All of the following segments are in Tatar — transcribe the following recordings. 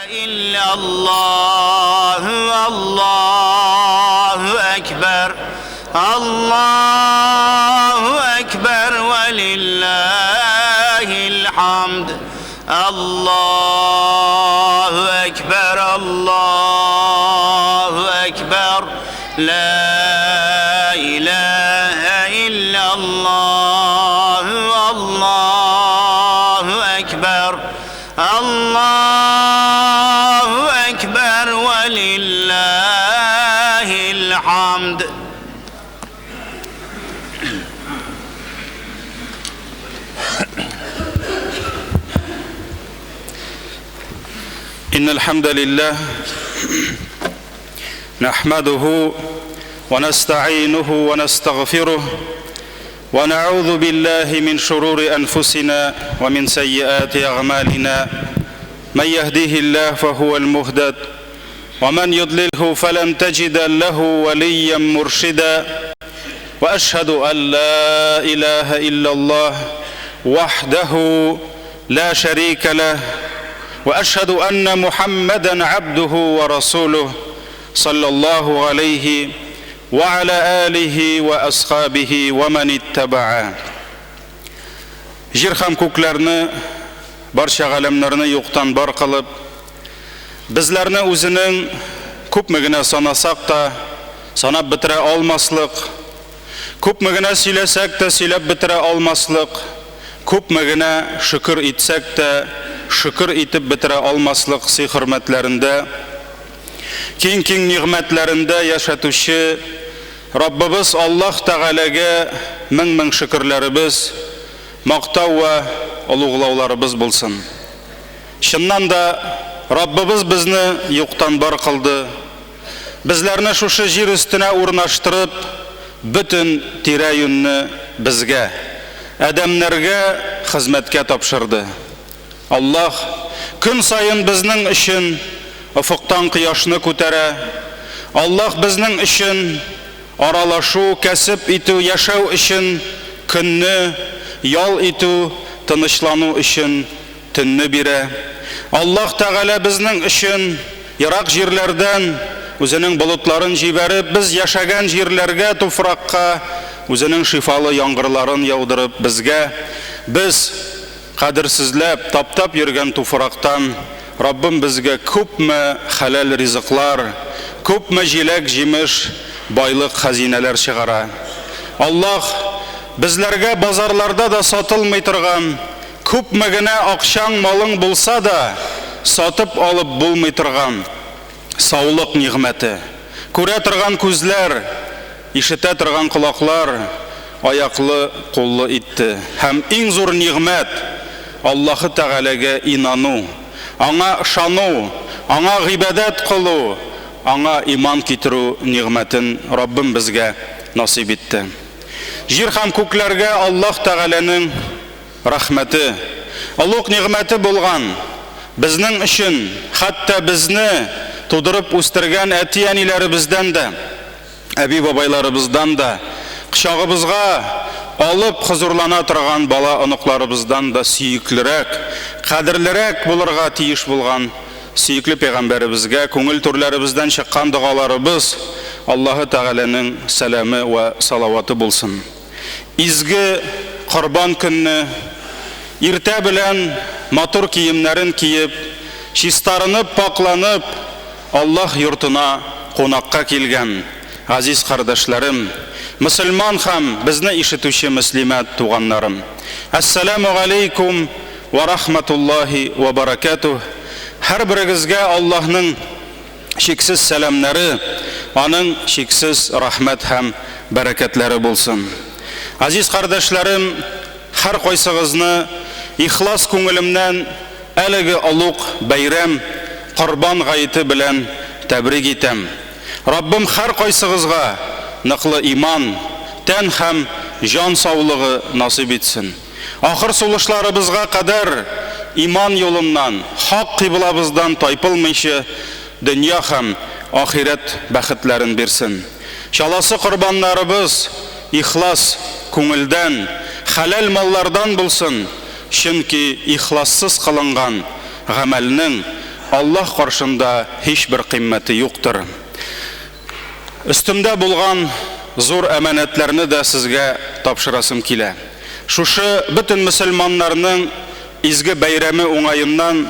Илляллаһу Аллаһу әкбәр Аллаһу әкбәр вә лиллаһил хамд Аллаһу әкбәр Аллаһу әкбәр Ла илаһа илляллаһу Аллаһу әкбәр Аллаһу әкбәр вә лиллаһил хамд. إن الحمد لله نحمده ونستعينه ونستغفره ونعوذ بالله من شرور أنفسنا ومن سيئات أعمالنا من يهديه الله فهو المهدد ومن يضلله فلن تجد له وليا مرشدا وأشهد أن لا إله إلا الله وحده لا شريك له وأشهد أن محمدا عبده ورسوله صلى الله عليه وعلى آله وأصحابه ومن اتبعه Җир һәм күкләрне, барча галәмнәрне юктан бар кылып, безләрне үзенең күпме генә санасак та, санап бетерә алмаслык, күпме генә сөйләсәк тә, сөйләп бетерә алмаслык, күпме генә шөкер итсәк тә, шөкер итеп бетерә алмаслык сый-хөрмәтләрендә, киң-киң нигъмәтләрендә яшәтүче Раббыбыз Аллаһ Тәгаләгә мең-мең шөкерләребез, мактау вә олуглауларыбыз булсын. Чыннан да, Раббыбыз безне юктан бар кылды, безләрне шушы җир өстенә урнаштырып, бөтен тирә-юньне безгә, адәмнәргә хезмәткә тапшырды. Аллаһ көн саен безнең өчен офыктан кояшны күтәрә. Аллаһ безнең өчен аралашу, кәсеп итү, яшәү өчен көнне, ял итү, тынычлану өчен төнне бирә. Аллаһ Тәгалә безнең өчен ерак җирләрдән Үзенең болытларын җибәреп, без яшәгән җирләргә, туфракка Үзенең шифалы яңгырларын яудырып, безгә, без, Кадерсезләп, таптап йөргән туфрактан Раббым безгә күпме хәләл ризыклар, күпме җиләк-җимеш, байлык-хәзинәләр чыгара. Аллаһ безләргә базарларда да сатылмый торган, күпме генә акчаң-малың булса да, сатып алып булмый торган саулык нигъмәте, күрә торган күзләр, ишетә торган колаклар, аяклы, куллы итте. Һәм иң зур нигъмәт, Аллаһы Тәгаләгә инану, Аңа ышану, Аңа гыйбадәт кылу, Аңа иман китерү нигъмәтен Раббым безгә насыйп итте. Җир һәм күкләргә Аллаһ Тәгаләнең рәхмәте, олуг нигъмәте булган, безнең өчен, хәтта безне тудырып үстергән әти-әниләребездән дә, әби-бабайларыбыздан да, кочагыбызга алып хозурлана торган бала-оныкларыбыздан да сөеклерәк, кадерлерәк булырга тиеш булган сөекле пәйгамбәребезгә күңел түрләребездән чыккан догаларыбыз, Аллаһы Тәгаләнең сәламе вә салаваты булсын. Изге Корбан көнне иртә белән матур киемнәрен киеп, чистарынып, пакъланып, Аллаһ йортына кунакка килгән газиз кардәшләрем, мөселман һәм безне ишетүче мөслимә туганнарым! Әссәләмү галәйкүм вә рахмәтуллаһи вә бәрәкәтүһ! Һәрберегезгә Аллаһның чиксез сәламнәре, Аның чиксез рәхмәт һәм бәрәкәтләре булсын! Газиз кардәшләрем, һәркайсыгызны ихлас күңелемнән Әлеге олуг бәйрәм, Корбан гаете белән тәбрик итәм. Раббым һәркайсыгызга ныклы иман, тән һәм җан саулыгы насыйп итсен. Ахыр сулышларыбызга кадәр иман юлыннан, хак кыйблабыздан тайпылмыйчы дөнья һәм ахирәт бәхетләрен бирсен. Чаласы корбаннарыбыз ихлас күңелдән, хәләл маллардан булсын, Чөнки ихлассыз кылынган гамәлнең Аллаһ каршында һичбер кыйммәте юктыр. Өстемдә булган зур әманәтләрне дә сезгә тапшырасым килә. Шушы бөтен мөселманнарның изге бәйрәме уңаеннан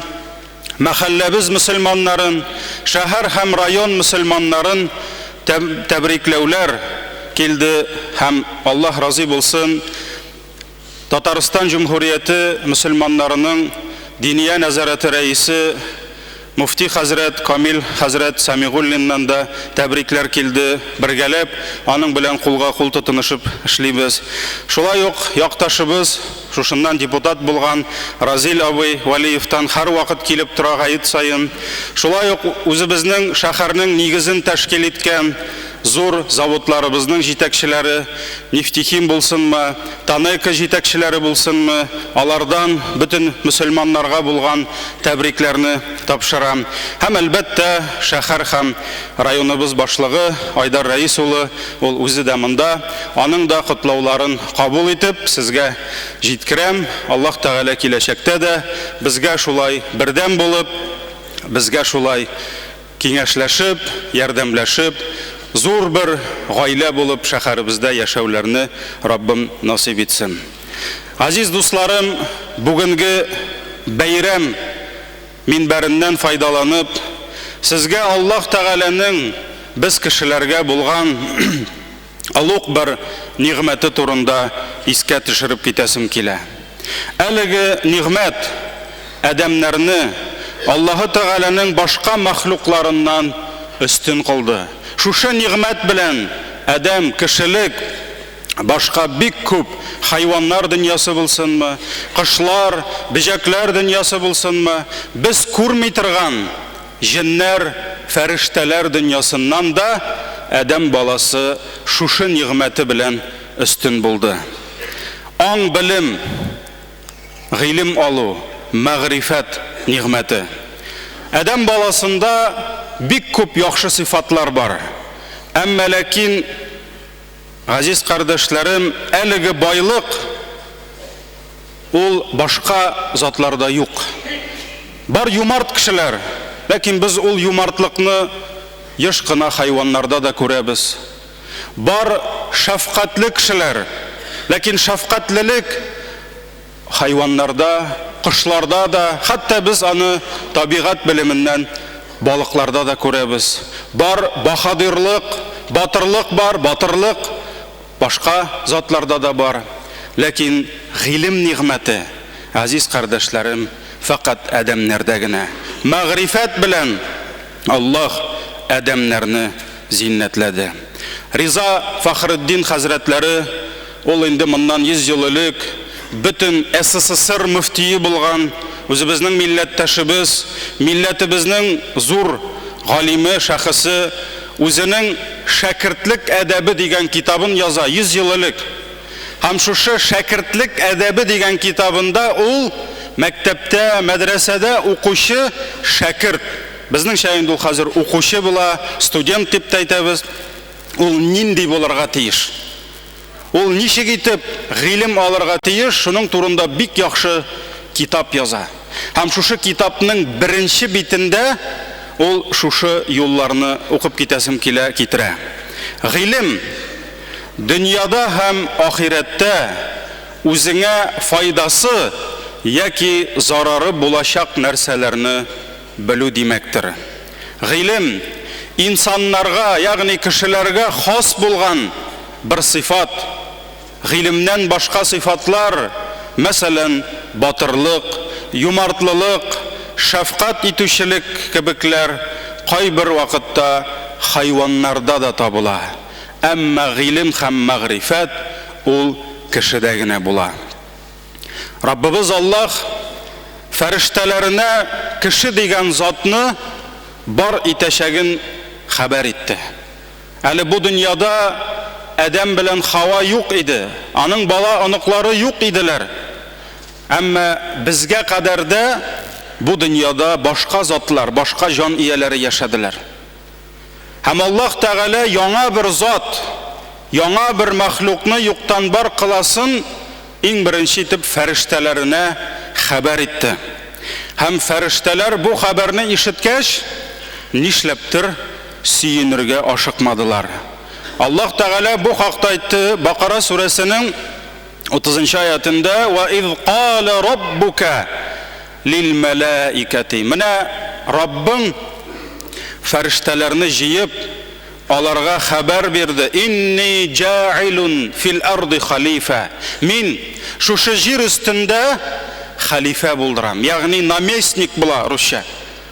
мәхәлләбез мөселманнарын, шәһәр һәм район мөселманнарын тәбрикләүләр килде һәм Аллаһ разый булсын, Татарстан Җөмһүрияте мөселманнарының Диния нәзарәте рәисе мөфти хәзрәт Камил хәзрәт Сәмигуллиннан да тәбрикләр килде. Бергәләп аның белән кулга-кул тотынышып эшлибез. Шулай ук якташыбыз, шушыннан депутат булган Разил абый Вәлиевтан һәрвакыт килеп тора гает саен. Шулай ук үзебезнең шәһәрнең нигезен тәшкил иткән зур заводларыбызның җитәкчеләре, Нефтехим булсынмы, ТАНЕКО җитәкчеләре булсынмы, алардан бөтен мөселманнарга булган тәбрикләрне тапшырам. Һәм, әлбәттә, шәһәр һәм районыбыз башлыгы Айдар Рәис улы, ул үзе дә монда, аның да котлауларын кабул итеп, сезгә җиткерәм. Аллаһ Тәгалә киләчәктә дә безгә шулай бердәм булып, безгә шулай Киңәшләшеп, ярдәмләшеп, зур бер гаилә булып шәһәребездә яшәүләрне Раббым насыйп итсен. Газиз дусларым, бүгенге бәйрәм минбәреннән файдаланып, сезгә Аллаһ Тәгаләнең без кешеләргә булган олуг бер нигъмәте турында искә төшереп китәсем килә. Әлеге нигъмәт адәмнәрне Аллаһы Тәгаләнең башка мәхлукларыннан өстен кылды. Шушы нигъмәт белән адәм, кешелек, башка бик күп хайваннар дөньясы булсынмы, кошлар, бөҗәкләр дөньясы булсынмы, без күрми торган Җеннәр, фәрештәләр дөньясыннан да адәм баласы шушы нигъмәте белән өстен булды. Аң-белем, гыйлем алу, мәгърифәт нигъмәте. Адәм баласында бик күп яхшы сыйфатлар бар. Әмма ләкин, газиз кардәшләрем, әлеге байлык, Ул башка затларда юк. Бар юмарт кешеләр, ләкин без ул юмартлыкны еш кына хайваннарда да күрәбез. Бар шәфкатьле кешеләр, ләкин шәфкатьлелек хайваннарда, кошларда да, хәтта без аны табигать белеменнән балыкларда да күрәбез. Бар баһадирлык, батырлык бар, батырлык Башка затларда да бар, ләкин гыйлем нигъмәте, газиз кардәшләрем, фәкать адәмнәрдә генә. Мәгърифәт белән Аллаһ адәмнәрне зиннәтләде. Риза Фәхретдин хәзрәтләре, ул инде моннан 100 ел элек бөтен СССР мөфтие булган, үзебезнең милләттәшебез, милләтебезнең зур галиме, шәхесе, Үзенең Шәкертлек әдәбе дигән китабын яза 100 ел элек. Һәм шушы Шәкертлек әдәбе дигән китабында ул мәктәптә, мәдрәсәдә укучы шәкерт, безнеңчә инде ул хәзер укучы була, студент дип тә әйтәбез, ул нинди булырга тиеш? Ул ничек итеп гыйлем алырга тиеш, шуның турында бик яхшы китап яза. Һәм шушы китапның беренче битендә ул шушы юлларны укып китәсем килә, китерә. Гыйлем, дөньяда һәм ахирәттә үзеңә файдасы яки зарары булачак нәрсәләрне белү димәктер. Гыйлем, инсаннарга, ягъни кешеләргә хас булган бер сыйфат. Гыйлемнән башка сыйфатлар, мәсәлән, батырлык, юмартлылык, шәфкать итүчелек кебекләр кайбер вакытта хайваннарда да табыла. Әмма гыйлем һәм мәгърифәт ул кешедә генә була. Раббыбыз Аллаһ фәрештәләренә кеше дигән затны бар итәчәген хәбәр итте. Әле бу дөньяда Адәм белән Хава юк иде, аның бала-оныклары юк иделәр. Әмма безгә кадәр дә бу дөньяда башка затлар, башка җан ияләре яшәделәр. Һәм Аллаһ Тәгалә яңа бер зат, яңа бер мәхлукны юктан бар кыласын иң беренче итеп фәрештәләренә хәбәр итте. Һәм фәрештәләр бу хәбәрне ишеткәч, нишләптер сөенергә ашыкмадылар. Аллаһ Тәгалә бу хакта әйтте Бакара сүрәсенең 30 нчы аятендә, Ва из калә раббука лил мәләикәти. Менә Раббың фәрештәләрне җыеп, аларга хәбәр бирде, Инни җаилун фил арды халифә. Мин шушы җир өстендә хәлифә булдырам, ягъни наместник була русча.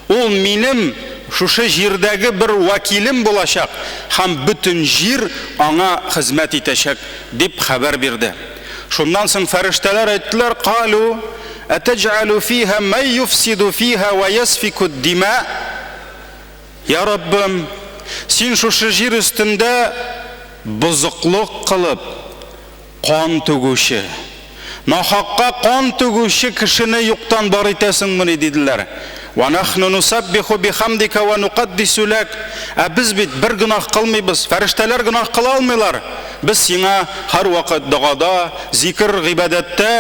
Ул минем шушы җирдәге бер вәкилем булачак һәм бөтен җир аңа хезмәт итәчәк, дип хәбәр бирде. Шуннан соң фәрештәләр әйттеләр, Калу, әтәҗәалү фиһа мән юфсиду фиһа вә ясфикуд димә? Йа Раббым, Син шушы җир өстендә бозыклык кылып, кан түгүче, нахакка кан түгүче кешене юктан бар итәсеңмени? диделәр. Вә нахну нусаббиху бихамдика вә нукаддису ләк. Ә без бит бер гөнаһ кылмыйбыз, фәрештәләр гөнаһ кыла алмыйлар. Без Сиңа һәрвакыт догада, зикер, гыйбадәттә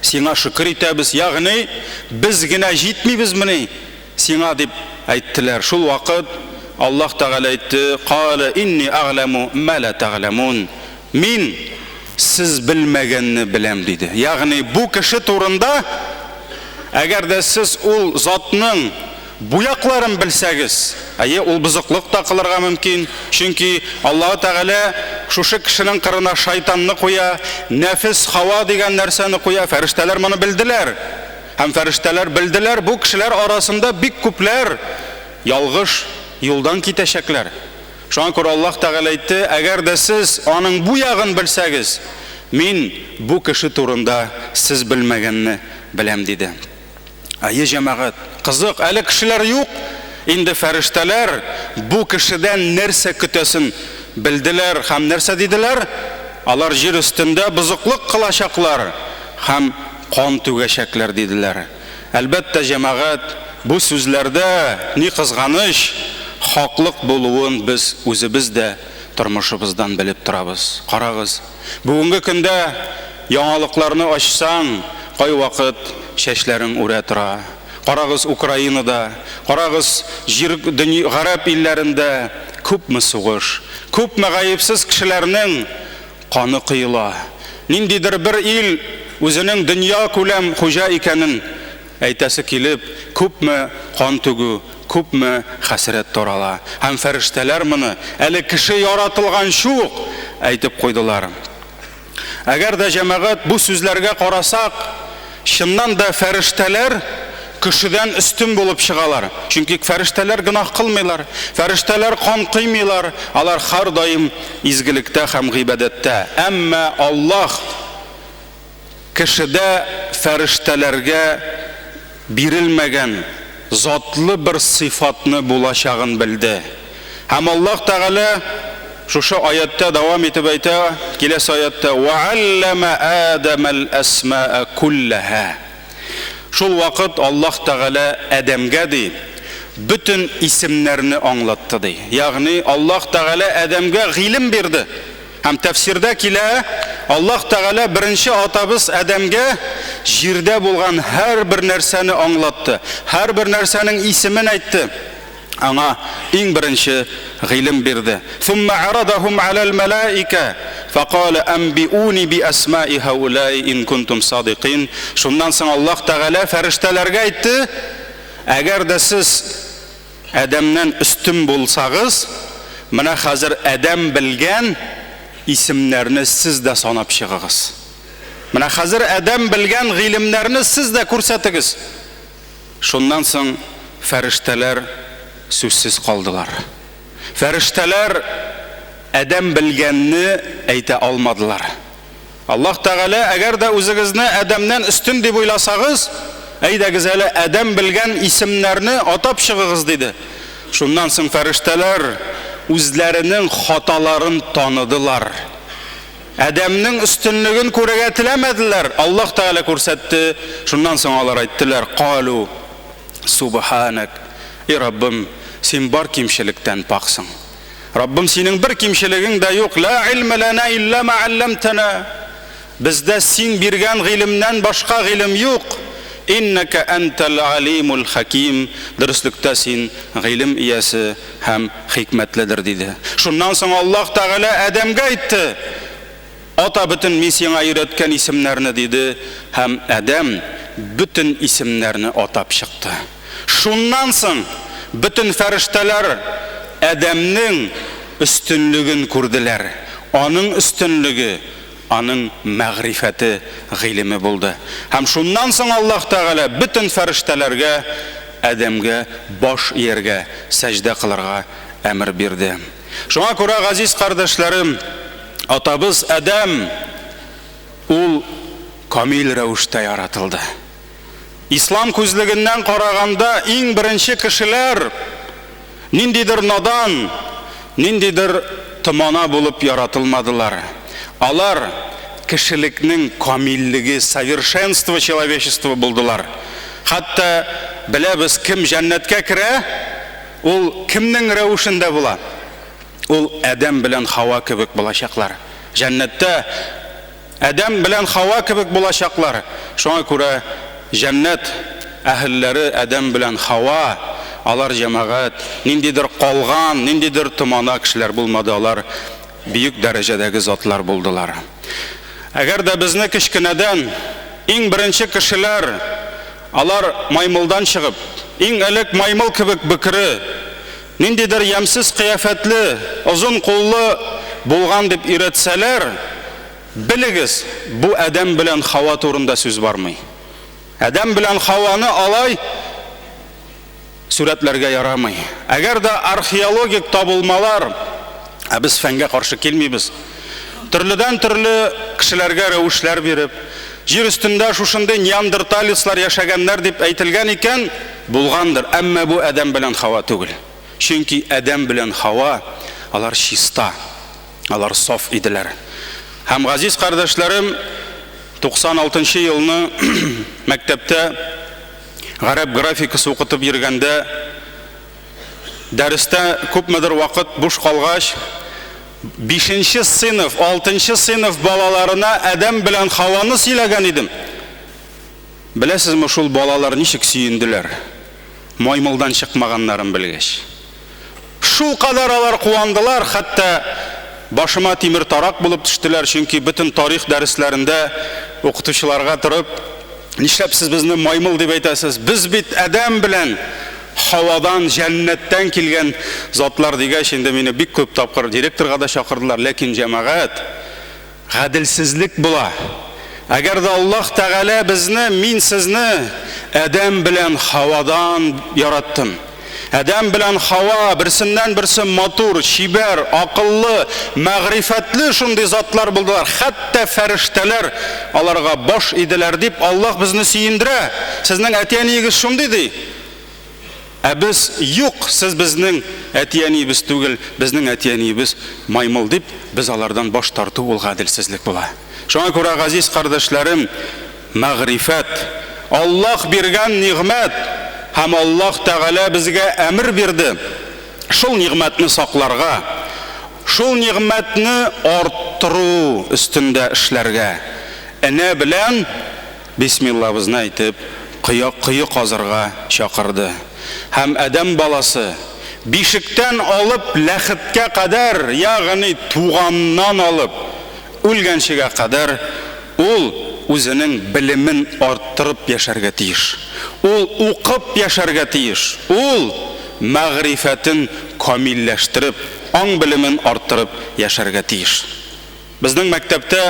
Сиңа шөкер итәбез, ягъни без генә җитмибезмени? Сиңа дип әйттеләр. Шул вакыт Аллаһ Тәгалә әйтте, Калә инни әгъләмү мә лә тәгъләмүн. Мин сез белмәгәнне беләм, диде. Ягъни бу кеше турында, әгәр дә сез ул затның бу якларын белсәгез, әйе, ул бозыклык та кылырга мөмкин, чөнки Аллаһы Тәгалә шушы кешенең кырына шайтанны куя, нәфес, һава дигән нәрсәне куя, фәрештәләр моны белделәр. Һәм фәрештәләр белделәр, бу кешеләр арасында бик күпләр ялгыш юлдан китәчәкләр. Шуңа күрә Аллаһ Тәгалә әйтте, Әгәр дә сез аның бу ягын белсәгез, мин бу кеше турында сез белмәгәнне беләм, диде. Әйе, җәмәгать, кызык, әле кешеләр юк, инде фәрештәләр бу кешедән нәрсә көтәсен белделәр һәм нәрсә диделәр? Алар җир өстендә бозыклык кылачаклар һәм кан түгәчәкләр, диделәр. Әлбәттә, җәмәгать, бу сүзләрдә, ни кызганыч, хаклык булуын без үзебез дә тормышыбыздан белеп торабыз. Карагыз, бүгенге көндә яңалыкларны ачсаң, кайвакыт чәчләрең үрә тора. Карагыз, Украинада, карагыз, җир, дөнья, гарәп илләрендә күпме сугыш, күпме гаепсез кешеләрнең каны коела. Ниндидер бер ил үзенең дөнья күләм хуҗа икәнен әйтәсе килеп, күпме кан түгү, күпме хәсрәт тарала. Һәм фәрештәләр моны, әле кеше яратылганчы ук, әйтеп куйдылар. Әгәр дә, җәмәгать, бу сүзләргә карасак, чыннан да фәрештәләр кешедән өстен булып чыгалар. Чөнки фәрештәләр гөнаһ кылмыйлар, фәрештәләр кан коймыйлар, алар һәрдаим изгелектә һәм гыйбадәттә. Әмма Аллаһ кешедә фәрештәләргә бирелмәгән затлы бер сыйфатны булачагын белде. Һәм Аллаһ Тәгалә шушы аятьтә дәвам итеп әйтә, киләсе аятьтә, Вә алләмә Адәмәл әсмаә күлләһә. Шул вакыт Аллаһ Тәгалә Адәмгә, ди, бөтен исемнәрне аңлатты, ди. Ягъни Аллаһ Тәгалә Адәмгә гыйлем бирде. Һәм тәфсирдә килә, Аллаһ Тәгалә беренче атабыз Адәмгә җирдә булган һәрбер нәрсәне аңлатты, һәрбер нәрсәнең исемен әйтте, аңа иң беренче гыйлем бирде. Сумма арадахум алал малаика, факала анбиуни би асмаи һаулаи ин кунтум садикин. Шуннан соң Аллаһ Тәгалә фәрештәләргә әйтте, әгәр дә сез Адәмнән өстен булсагыз, менә хәзер адәм белгән исемнәрне сез дә санап чыгыгыз. Менә хәзер адәм белгән гыйлемнәрне сез дә күрсәтегез. Шуннан соң фәрештәләр сүзсез калдылар. Фәрештәләр адәм белгәнне әйтә алмадылар. Аллаһ Тәгалә, Әгәр дә үзегезне Адәмнән өстен дип уйласагыз, әйдәгез әле Адәм белгән исемнәрне атап чыгыгыз, диде. Шуннан соң фәрештәләр үзләренең хаталарын таныдылар. Адәмнең өстенлеген күрергә теләмәделәр, Аллаһ Тәгалә күрсәтте. Шуннан соң алар әйттеләр, Калу, Субханәк, И Раббым, Син бар кимчелектән пакьсың. Раббым, синең бер кимчелегең дә юк, Лә илмә ләнә илля мә алләмтәнә. Бездә син биргән гыйлемнән башка гыйлем юк. Иннәкә әнтәл алимул хәким, дөреслектә син гыйлем иясе һәм хикмәтледер, диде. Шуннан соң Аллаһ Тәгалә Адәмгә әйтте, Ата бөтен мин сиңа өйрәткән исемнәрне, диде, һәм Адәм бөтен исемнәрне атап чыкты. Шуннан соң бөтен фәрештәләр Адәмнең өстенлеген күрделәр. Аның өстенлеге аның мәгърифәте, гыйлеме булды. Һәм шуннан соң Аллаһ Тәгалә бөтен фәрештәләргә Адәмгә баш ияргә, сәҗдә кылырга әмер бирде. Шуңа күрә, газиз кардәшләрем, атабыз Адәм ул камил рәвештә яратылды. Ислам күзлегеннән караганда, иң беренче кешеләр ниндидер надан, ниндидер томана булып яратылмадылар. Алар кешелекнең камиллеге, совершенство человечества булдылар. Хәтта беләбез, кем җәннәткә керә, ул кемнең рәвешендә була? Ул Адәм белән Хава кебек булачаклар. Җәннәттә Адәм белән Хава кебек булачаклар. Шуңа күрә җәннәт әһелләре Адәм белән Хава, алар җәмәгать, ниндидер калган, ниндидер томана кешеләр булмады, алар бөек дәрәҗәдәге затлар булдылар. Әгәр дә безне кечкенәдән иң беренче кешеләр, алар маймылдан чыгып, иң элек маймыл кебек бөкре, ниндидер ямьсез кыяфәтле, озын куллы булган дип өйрәтсәләр, белегез, бу Адәм белән Хава турында сүз бармый. Адәм белән Хаваны алай сурәтләргә ярамый. Әгәр дә археологик табылмалар, ә без фәнгә каршы килмибез, төрледән-төрле кешеләргә рәвешләр биреп, җир өстендә шушындый неандерталецлар яшәгәннәр дип әйтелгән икән, булгандыр, әмма бу Адәм белән Хава түгел. Чөнки Адәм белән Хава алар чиста, алар саф иделәр. Һәм газиз кардәшләрем, 96 нчы елны мәктәптә гарәп графикасы укытып йөргәндә, дәрестә күпмедер вакыт буш калгач, бишенче сыйныф, алтынчы сыйныф балаларына Адәм белән Хаваны сөйләгән идем. Беләсезме, шул балалар ничек сөенделәр, маймылдан чыкмаганнарын белгәч. Шулкадәр алар куандылар, хәтта башыма тимер тарак булып төштеләр, чөнки бөтен тарих дәресләрендә укытучыларга торып, Нишләп сез безне маймыл дип әйтәсез? Без бит Адәм белән Хавадан, җәннәттән килгән затлар, дигәч, инде мине бик күп тапкыр директорга да чакырдылар. Ләкин, җәмәгать, гаделсезлек була. Әгәр дә Аллаһ Тәгалә безне, мин сезне Адәм белән Хавадан яраттым. Адәм белән Хава берсеннән-берсе матур, чибәр, акыллы, мәгърифәтле шундый затлар булдылар. Хәтта фәрештәләр аларга баш иделәр дип Аллаһ безне сөендерә. Сезнең әти-әниегез шундый ди. Ә без, юк, сез безнең әти-әниебез түгел, безнең әти-әниебез маймыл дип, без алардан баш тарту ул гаделсезлек була. Шуңа күрә, газиз кардәшләрем, мәгърифәт, Аллаһ биргән нигъмәт һәм Аллаһ Тәгалә безгә әмер бирде, шул нигъмәтне сакларга, шул нигъмәтне арттыру өстендә эшләргә, энә белән Бисмиллабызны әйтеп, коя кое казырга чакырды. Һәм адәм баласы, бишектән алып ләхеткә кадәр, ягъни туганнан алып үлгәнчегә кадәр, ул үзенең белемен арттырып яшәргә тиеш. Ул укып яшәргә тиеш. Ул мәгърифәтен камилләштереп, аң-белемен арттырып яшәргә тиеш. Безнең мәктәптә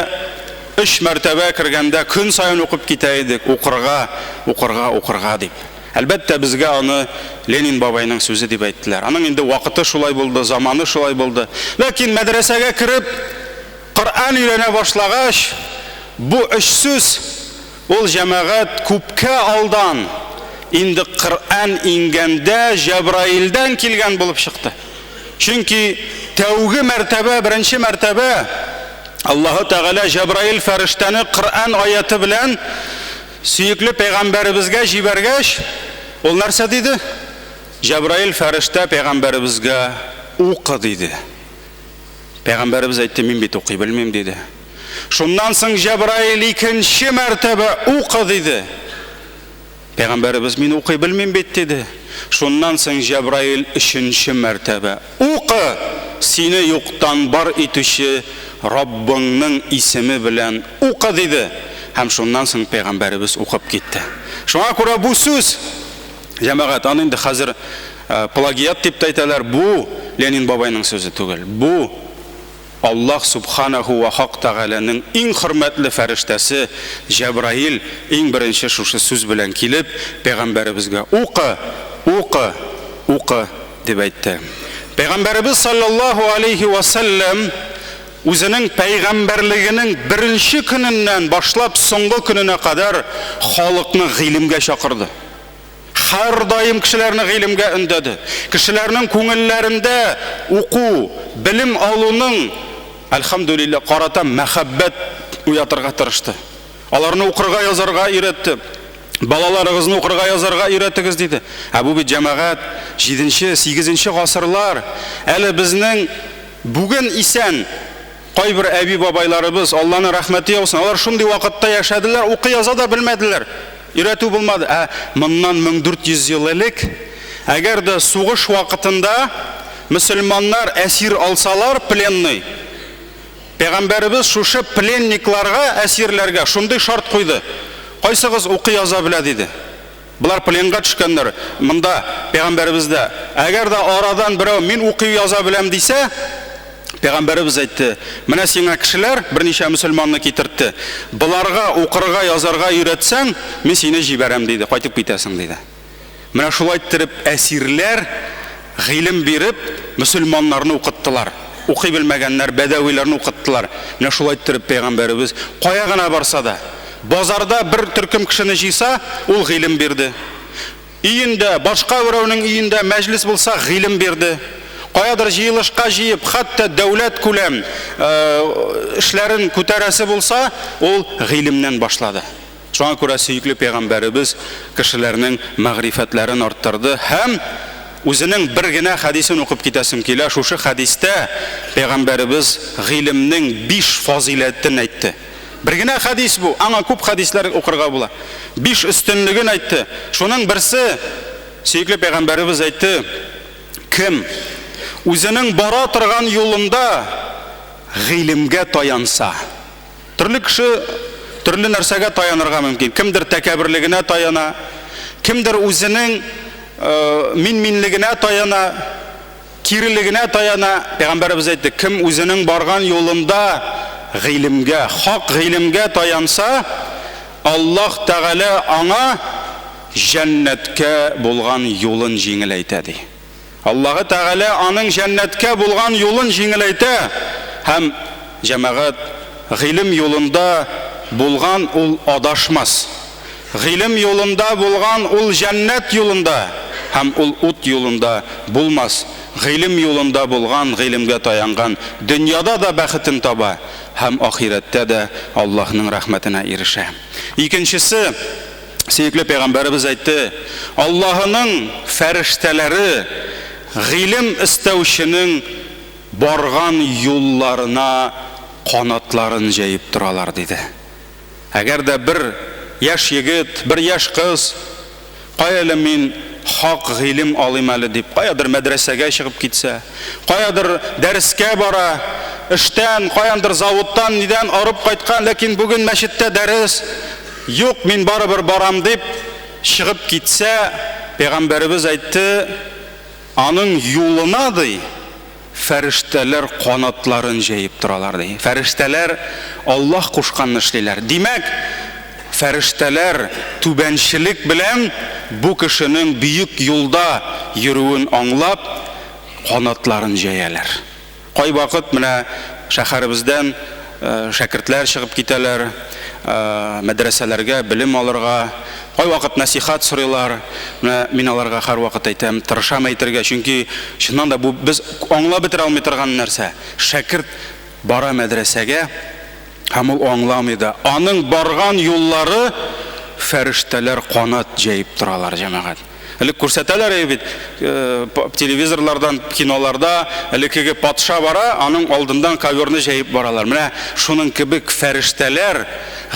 өч мәртәбә кергәндә көн саен укып китә идек, укырга, укырга, укырга дип. Әлбәттә, безгә аны Ленин бабайның сүзе дип әйттеләр. Аның инде вакыты шулай булды, заманы шулай булды. Ләкин мәдрәсәгә кереп, Коръән өйрәнә башлагач, бу өч сүз ул җәмәгать күпкә алдан, инде Коръән иңгәндә Җәбраилдән килгән булып чыкты. Чөнки тәүге мәртәбә, беренче мәртәбә Аллаһы Тәгалә Җәбраил фәрештәне Коръән аяты белән сөекле пәйгамбәребезгә җибәргәч, ул нәрсә диде? Җәбраил фәрештә пәйгамбәребезгә укы диде. Пәйгамбәребез әйтте, мин бит укый белмим диде. Шуннан соң Җәбраил икенче мәртәбә укы диде. Пәйгамбәребез, Мин укый белмим бит, диде. Шуннан соң Җәбраил өченче мәртәбә, Укы! Сине юктан бар итүче Раббыңның исеме белән укы, диде. Һәм шуннан соң пәйгамбәребез укып китте. Шуңа күрә бу сүз, җәмәгать, аны инде хәзер плагиат дип тә әйтәләр, бу Ленин бабайның сүзе түгел. Бу Аллаһ Сүбхәнәһү вә Хак Тәгаләнең иң хөрмәтле фәрештәсе Җәбраил иң беренче шушы сүз белән килеп, пәйгамбәребезгә, Укы! Укы! Укы! дип әйтте. Пәйгамбәребез салләллаһу алейһи вә сәлләм үзенең пәйгамбәрлегенең беренче көненнән башлап соңгы көненә кадәр халыкны гыйлемгә чакырды. Һәрдаим кешеләрне гыйлемгә өндәде. Кешеләрнең күңелләрендә уку, белем алуның, әлхәмдүлилләһ, карата мәхәббәт уятырга тырышты. Аларны укырга, язарга өйрәтте. Балаларыгызны укырга, язарга өйрәтегез, диде. Ә бу бит, җәмәгать, җиденче, сигезенче гасырлар. Әле безнең бүген исән кайбер әби-бабайларыбыз, Алланың рәхмәте яусын, алар шундый вакытта яшәделәр, укый-яза да белмәделәр. Өйрәтү булмады. Ә моннан 1400 ел элек, әгәр дә сугыш вакытында мөселманнар әсир алсалар, пленный, Пәйгамбәребез шушы пленникларга, әсирләргә шундый шарт куйды, Кайсыгыз укый-яза белә, диде. Болар пленга төшкәннәр, монда, пәйгамбәребездә. Әгәр дә арадан берәү мин укый-яза беләм дисә, пәйгамбәребез әйтте, менә сиңа кешеләр, берничә мөселманны китертте, боларга укырга, язарга өйрәтсәң, мин сине җибәрәм, диде, кайтып китәсең, диде. Менә шулай иттереп әсирләр гыйлем биреп, мөселманнарны укыттылар. Укый белмәгәннәр, бәдәвиләрне укыттылар. Менә шулай иттереп пәйгамбәребез кая гына барса да, базарда бер төркем кешене җыйса, ул гыйлем бирде. Өендә, башка берәүнең өендә мәҗлес булса, гыйлем бирде. Каядыр җыелышка җыеп, хәтта дәүләт күләм эшләрен күтәрәсе булса, ул гыйлемнән башлады. Шуңа күрә сөекле пәйгамбәребез кешеләрнең мәгърифәтләрен арттырды һәм үзенең бер генә хәдисен укып китәсем килә, шушы хәдистә пәйгамбәребез гыйлемнең биш фазыйләтен әйтте. Бер генә хәдис бу, аңа күп хәдисләр укырга була. Биш өстенлеген әйтте. Шуның берсе, сөекле пәйгамбәребез әйтте, кем үзенең бара торган юлында гыйлемгә таянса, Төрле кеше төрле нәрсәгә таянырга мөмкин. Кемдер тәкәбберлегенә таяна, кемдер үзенең мин-минлегенә таяна, кирелегенә таяна. Пәйгамбәребез әйтте, кем үзенең барган юлында гыйлемгә, хак гыйлемгә таянса, Аллаһ Тәгалә аңа җәннәткә булган юлын җиңеләйтә, ди. Аллаһы Тәгалә аның җәннәткә булган юлын җиңеләйтә һәм, җәмәгать, гыйлем юлында булган ул адашмас. Гыйлем юлында булган ул җәннәт юлында һәм ул ут юлында булмас. Гыйлем юлында булган, гыйлемгә таянган дөньяда да бәхетен таба һәм ахирәттә дә Аллаһның рәхмәтенә ирешә. Икенчесе, Сөекле пәйгамбәребез әйтте, Аллаһының фәрештәләре гыйлем эстәүченең барган юлларына канатларын җәеп торалар, диде. Әгәр дә бер яшь егет, бер яшь кыз, Кая әле мин хак гыйлем алыйм әле, дип, каядыр мәдрәсәгә чыгып китсә, каядыр дәрескә бара, эштән, каяндыр заводтан, нидән арып кайткан, ләкин бүген мәчеттә дәрес, Юк, мин барыбер барам, дип чыгып китсә, пәйгамбәребез әйтте, аның юлына, ди, фәрештәләр канатларын җәеп торалар, ди. Фәрештәләр Аллаһ кушканны эшлиләр. Димәк, фәрештәләр түбәнчелек белән бу кешенең бөек юлда йөрүен аңлап, канатларын җәяләр. Кайвакыт менә шәһәребездән шәкертләр чыгып китәләр, мәдрәсәләргә белем алырга, кайвакыт нәсыйхәт сорыйлар. Менә мин аларга һәрвакыт әйтәм, тырышам әйтергә, чөнки чыннан да бу без аңлап бетерә алмый торган нәрсә. Шәкерт бара мәдрәсәгә һәм ул аңламый да. Аның барган юллары фәрештәләр канат җәеп торалар, җәмәгать. Элек күрсәтәләр иде бит, телевизорлардан, киноларда элеккеге патша бара, аның алдыннан коверны җәеп баралар. Менә шуның кебек фәрештәләр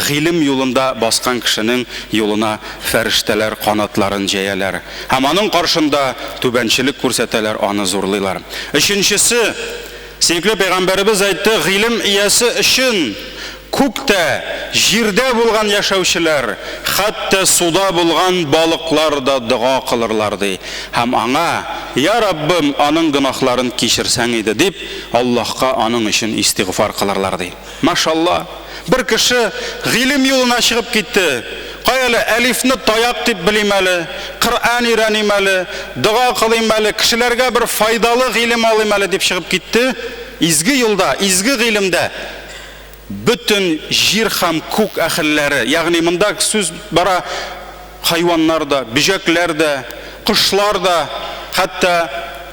гыйлем юлында баскан кешенең юлына фәрештәләр канатларын җәяләр. Һәм аның каршында түбәнчелек күрсәтәләр, аны зурлыйлар. Өченчесе, сөекле пәйгамбәребез әйтте, гыйлем иясе өчен күктә, җирдә булган яшәүчеләр, хәтта суда булган балыклар да дога кылырлар, ди. Һәм аңа, Я Раббым, аның гөнаһларын кичерсәң иде, дип, Аллаһка аның өчен истигъфар кылырлар, ди. Машалла! Бер кеше гыйлем юлына чыгып китте. Кая әле, әлифне таяк дип белим әле, Коръән өйрәним әле, дога кылыйм әле, кешеләргә бер файдалы гыйлем алыйм әле дип чыгып китте. Изге юлда, изге гыйлемдә бөтен җир һәм күк әһелләре, ягъни монда сүз бара хайваннар да, бөҗәкләр дә, кошлар да, хәтта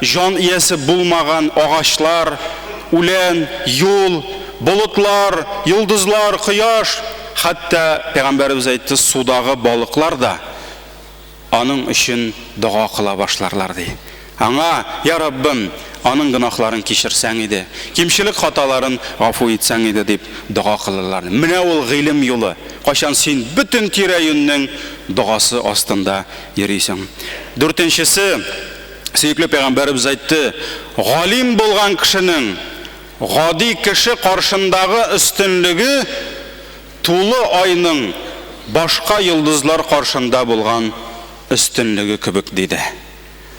җан иясе булмаган агачлар, үлән, юл, болытлар, йолдызлар, кояш, хәтта, пәйгамбәребез әйтте, судагы балыклар да аның өчен дога кыла башларлар, ди. Аңа, Я Раббым, аның гөнаһларын кичерсәң иде, кимчелек-хаталарын гафу итсәң иде, дип дога кылырлар. Менә ул гыйлем юлы, кайчан син бөтен тирә-юньнең догасы астында йөрисең. Дүртенчесе, сөекле пәйгамбәребез әйтте, галим булган кешенең гади кеше каршындагы өстенлеге тулы айның башка йолдызлар каршында булган өстенлеге кебек, диде.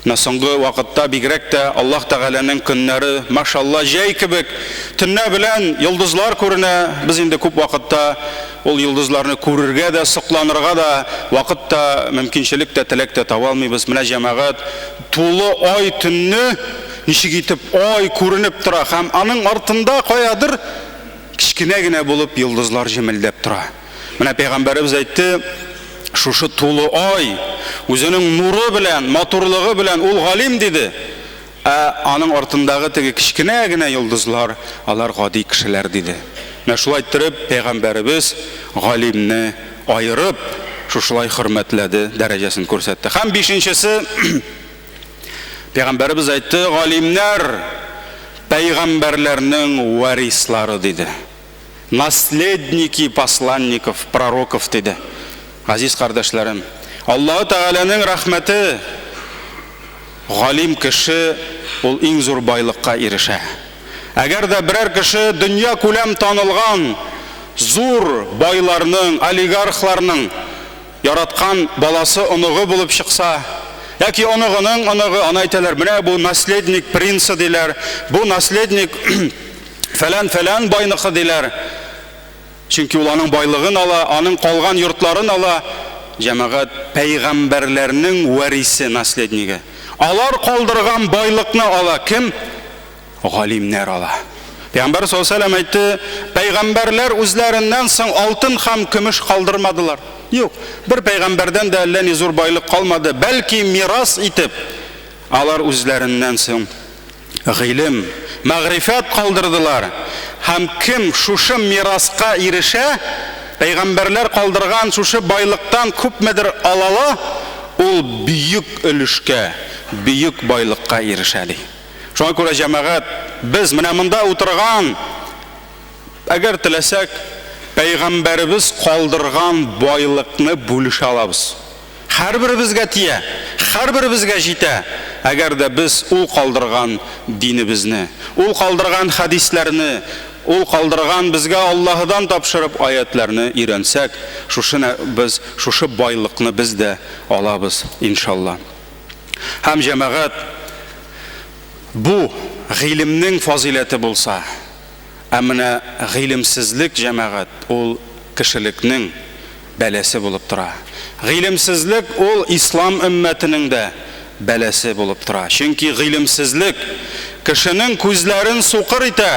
Менә соңгы вакытта бигрәк тә Аллаһ Тәгаләнең көннәре, машалла, җәй кебек, төнлә белән йолдызлар күренә. Без инде күп вакытта ул йолдызларны күрергә дә, сокланырга да вакыт та, мөмкинчелек тә, теләк тә таба алмыйбыз. Менә җәмәгать, тулы ай төнне ничек итеп ай күренеп тора һәм аның артында каядыр кечкенә генә булып йолдызлар җемелдәп тора. Менә пәйгамбәребез әйтте, шушы тулы ай үзенең нуры белән, матурлыгы белән ул галим диде. Ә аның артындагы теге кечкенә генә йолдызлар, алар гади кешеләр диде. Менә шулай иттереп пәйгамбәребез галимне аерып, шушылай хөрмәтләде, дәрәҗәсен күрсәтте. Һәм бишенчесе, пәйгамбәребез әйтте, галимнәр пәйгамбәрләрнең варислары диде. Наследники посланников, пророков, диде. Газиз кардәшләрем, Аллаһы Тәгаләнең рәхмәте, галим кеше ул иң зур байлыкка ирешә. Әгәр дә берәр кеше дөнья күләм танылган зур байларның, олигархларның яраткан баласы, оныгы булып чыкса, яки оныгының оныгы, аны әйтәләр, менә бу наследник принца диләр, бу наследник фәлән-фәлән байныкы диләр. Чөнки ул аның байлыгын ала, аның калган йортларын ала. Җәмәгать, пәйгамбәрләрнең варисе, наследнигы. Алар калдырган байлыкны ала кем? Галимнәр ала. Пәйгамбәр саллаллаһу алейһи ва сәлләм әйтте, пәйгамбәрләр үзләреннән соң алтын һәм көмеш калдырмадылар. Юк, бер пәйгамбәрдән дә әллә ни зур байлык калмады, бәлки мирас итеп алар үзләреннән соң гыйлем, мәгърифәт калдырдылар һәм кем шушы мираска ирешә, пәйгамбәрләр калдырган шушы байлыктан күпмедер алала, ул бөек өлешкә, бөек байлыкка ирешә, ди. Шуңа күрә, җәмәгать, без менә монда утырган, әгәр теләсәк, пәйгамбәребез калдырган байлыкны бүлешә алабыз. Һәрберебезгә тия, һәрберебезгә җитә, әгәр дә без ул калдырган динебезне, ул калдырган хәдисләрне, ул калдырган безгә Аллаһыдан тапшырып аятьләрне өйрәнсәк, шушы без шушы байлыкны без дә алабыз, иншалла. Һәм җәмәгать, бу гыйлемнең фазыйләте булса, ә менә гыйлемсезлек, җәмәгать, ул кешелекнең бәласе булып тора. Гыйлемсезлек ул ислам өммәтенең дә бәласе булып тора. Чөнки гыйлемсезлек кешенең күзләрен сукыр итә.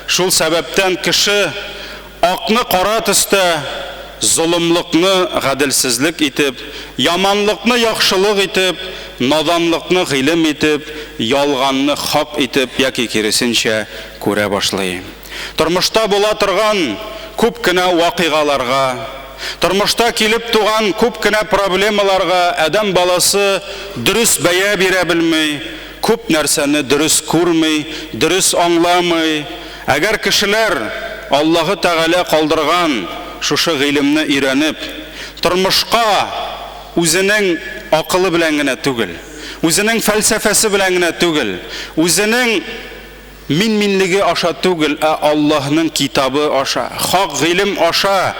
Шул сәбәптән кеше акны кара төстә, золымлыкны гаделсезлек итеп, яманлыкны яхшылык итеп, наданлыкны гыйлем итеп, ялганны хак итеп яки киресенчә күрә башлый. Тормышта була торган күп кенә вакыйгаларга, Тормышта килеп туган күп кенә проблемаларга адәм баласы дөрес бәя бирә белми, күп нәрсәне дөрес күрми, дөрес аңламый. Әгәр кешеләр Аллаһы Тәгалә калдырган шушы гыйлемне өйрәнеп, тормышка үзенең акылы белән генә түгел, үзенең фәлсәфәсе белән генә түгел, үзенең мин-минлеге аша түгел, ә Аллаһның китабы аша, хак гыйлем аша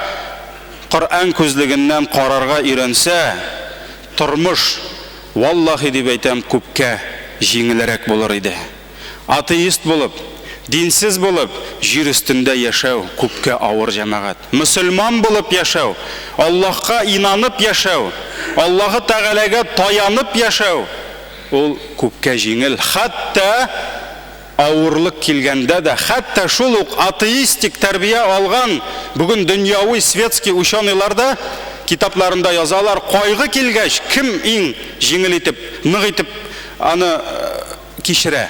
Коръән күзлегеннән карарга өйрәнсә, тормыш, валлаһи дип әйтәм, күпкә җиңелрәк булыр иде. Атеист булып, динсез булып, җир өстендә яшәү күпкә авыр, җәмәгать. Мөселман булып яшәү, Аллаһка инанып яшәү, Аллаһы Тәгаләгә таянып яшәү, ул күпкә җиңел. Хәтта авырлык килгәндә дә, хәтта шул ук атеистик тәрбия алган бүген дөньяви светский ученыйлар да китапларында язалар, кайгы килгәч, кем иң җиңел итеп, нык итеп аны кичерә?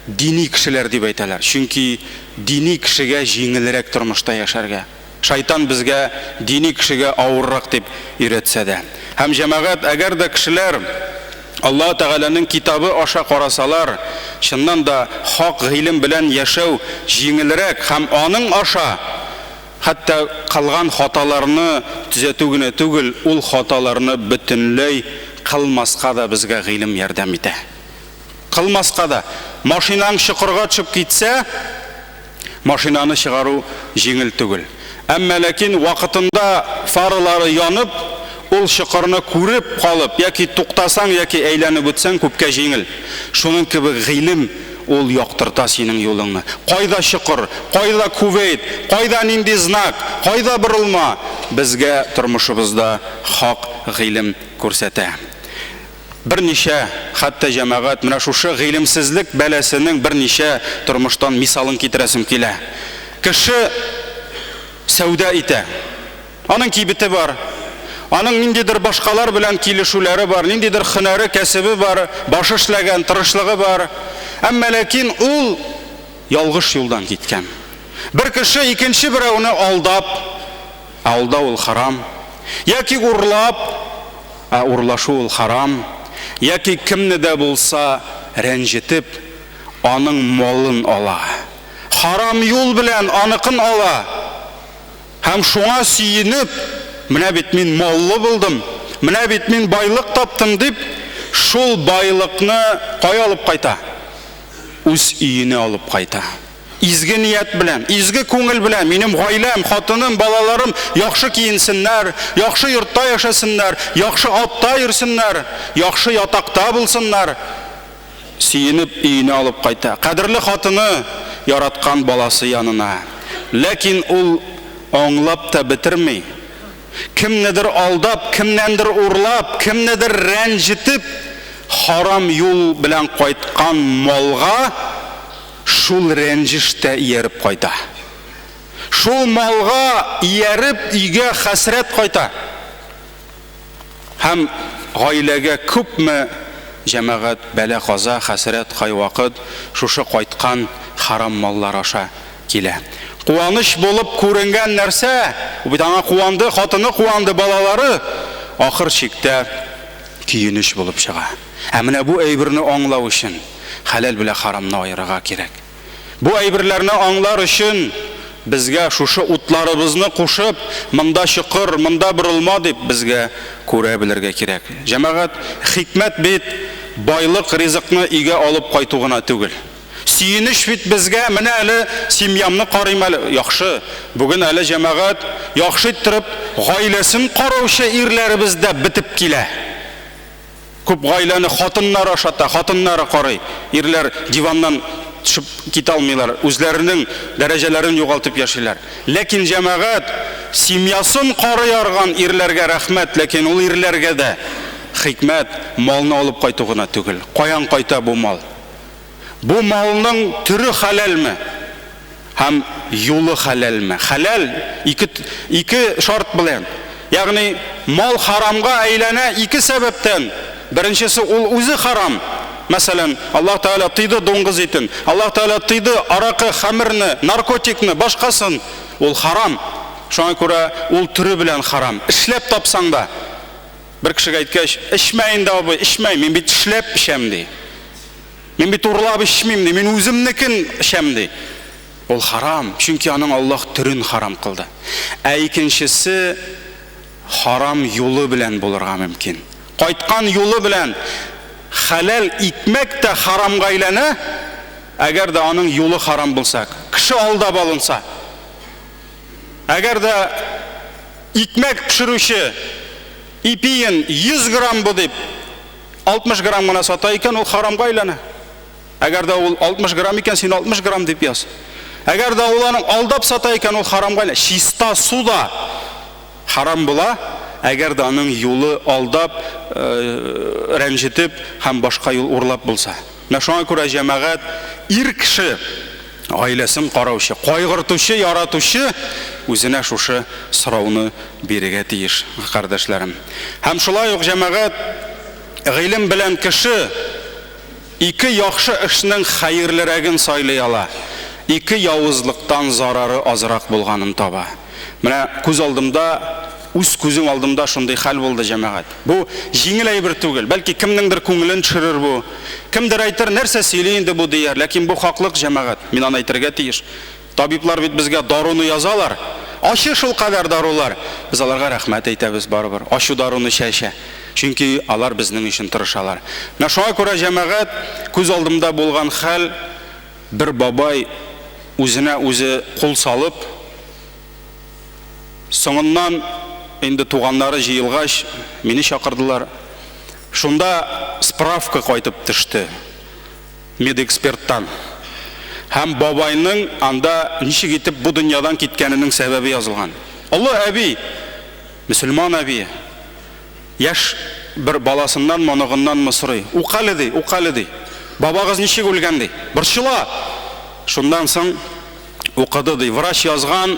Дини кешеләр дип әйтәләр. Чөнки дини кешегә җиңелрәк тормышта яшәргә. Шайтан безгә дини кешегә авыррак дип өйрәтсә дә. Һәм җәмәгать, әгәр дә кешеләр Аллаһы Тәгаләнең китабы аша карасалар, чыннан да хак гыйлем белән яшәү җиңелрәк һәм аның аша хәтта кылган хаталарны төзәтү генә түгел, ул хаталарны бөтенләй кылмаска да безгә гыйлем ярдәм итә. Кылмаска да. Машинаң чокырга төшеп китсә, машинаны чыгару җиңел түгел. Әмма ләкин вакытында фаралары янып, ул чокырны күреп калып, яки туктасаң, яки әйләнеп үтсәң, күпкә җиңел. Шуның кебек гыйлем ул яктырта синең юлыңны. Кайда чокыр, кайда кувейт, кайда нинди знак, кайда борылма, безгә тормышыбызда хак гыйлем күрсәтә. Берничә, хәтта җәмәгать, менә шушы гыйлемсезлек бәласенең берничә тормыштан мисалын китерәсем килә. Кеше сәүдә итә. Аның кибете бар. Аның ниндидер башкалар белән килешүләре бар, ниндидер һөнәре, кәсебе бар, башы эшләгән, тырышлыгы бар. Әмма ләкин ул ялгыш юлдан киткән. Бер кеше икенче берәүне алдап, ә алдау ул харам, яки урлап, ә урлашу ул харам, яки кемне дә булса рәнҗетеп, аның малын ала. Харам юл белән аныкын ала. Һәм шуңа сөенеп, менә бит мин маллы булдым, менә бит мин байлык таптым дип, шул байлыкны кая алып кайта? Үз өенә алып кайта. Изге ният белән, изге күңел белән минем гаиләм, хатыным, балаларым яхшы киенсеннәр, яхшы йортта яшәсеннәр, яхшы атта йөрсеннәр, яхшы ятакта булсыннар. Сөенеп өенә алып кайта. Кадерле хатыны, яраткан баласы янына. Ләкин ул аңлап та бетерми. Кемнедер алдап, кемнәндер урлап, кемнедер рәнҗетеп, харам юл белән кайткан малга шул рәнҗеш тә ияреп кайта. Шул малга ияреп өйгә хәсрәт кайта. Һәм гаиләгә күпме җәмәгать бәла-каза, хәсрәт кайвакыт шушы кайткан харам маллар аша килә. Куаныч булып күренгән нәрсә, ул бит аңа куанды, хатыны куанды, балалары, ахыр чиктә көенеч булып чыга. Ә менә бу әйберне аңлау өчен хәләл белән харамны аерырга кирәк. Бу әйберләрне аңлар өчен безгә шушы утларыбызны кушып, монда чокыр, монда борылма дип безгә күрә белергә кирәк. Җәмәгать, хикмәт бит байлык, ризыкны өйгә алып кайту гына түгел. Сөенеч бит безгә, менә әле семьямны карыйм әле, яхшы, бүген әле җәмәгать, яхшы иттереп гаиләсен караучы ирләребез дә бетеп килә. Күп гаиләне хатыннары ашата, хатыннары карый. Ирләр диваннан төшеп китә алмыйлар, үзләренең дәрәҗәләрен югалтып яшиләр. Ләкин җәмәгать, семьясын карый арган ирләргә рәхмәт, ләкин ул ирләргә дә хикмәт малны алып кайту гына түгел. Каян кайта бу мал? Бу малның төре хәләлме? Һәм юлы хәләлме? Хәләл ике шарт белән. Ягъни мал харамга әйләнә ике сәбәптән. Беренчесе, ул үзе харам. Мәсәлән, Аллаһ Тәгалә тыйды дуңгыз итен, Аллаһ Тәгалә тыйды аракы, хәмерне, наркотикны, башкасын. Ул харам. Шуңа күрә ул төре белән харам. Эшләп тапсаң да. Бер кешегә әйткәч, эчмә инде, абый, эчмә, мин бит эшләп эчәм, ди. Мин бит урлап эчмим, ди, мин үземнекен эчәм, ди. Ул харам, чөнки аның Аллаһ төрен харам кылды. Ә икенчесе харам юлы белән булырга мөмкин. Кайткан юлы белән хәләл икмәк тә харамга әйләнә, әгәр дә аның юлы харам булса, кеше алдап алынса. Әгәр дә икмәк пешерүче ипиен 100 грамм бу дип 60 грамм гына сата икән, ул харамга әйләнә. Әгәр дә ул 60 грамм икән, син 60 грамм дип яз. Әгәр дә ул аның алдап сата икән, ул харамга әйләнә. Чиста су да харам була, әгәр дә аның юлы алдап, рәнҗетеп һәм башка юл урлап булса. Менә шуңа күрә җәмәгать ир кеше гаиләсен караучы, кайгыртучы, яратучы үзенә шушы сорауны бирергә тиеш, кардәшләрем. Һәм шулай ук җәмәгать гыйлем белән кеше ике яхшы эшнең хәерлерәген сайлый ала, ике явызлыктан зарары азрак булганын таба. Менә күз алдымда, үз күзем алдымда шундый хәл булды, җәмәгать. Бу җиңел әйбер түгел. Бәлки кемнеңдер күңелен төшерер бу. Кемдер әйтер, нәрсә сөйли инде бу дияр. Ләкин бу хаклык, җәмәгать. Мин аны әйтергә тиеш. Табиблар бит безгә даруны язалар. Ачы шулкадәр дарулар. Без аларга рәхмәт әйтәбез барыбер. Ачу даруны эчә-эчә. Чөнки алар безнең өчен тырышалар. Менә шуңа күрә, җәмәгать, күз алдымда булган хәл, бер бабай үзенә үзе кул салып, соңыннан инде туганнары җыелгач, мине чакырдылар. Шунда справка кайтып төште медэксперттан. Һәм бабайның анда ничек итеп бу дөньядан киткәненең сәбәбе язылган. Олы әби, мөселман әби, яшь бер баласыннан, оныгыннанмы сорый. Укы әле, ди, укы әле, ди. Бабагыз ничек үлгән, ди. Борчыла. Шуннан соң укыды, ди. Врач язган,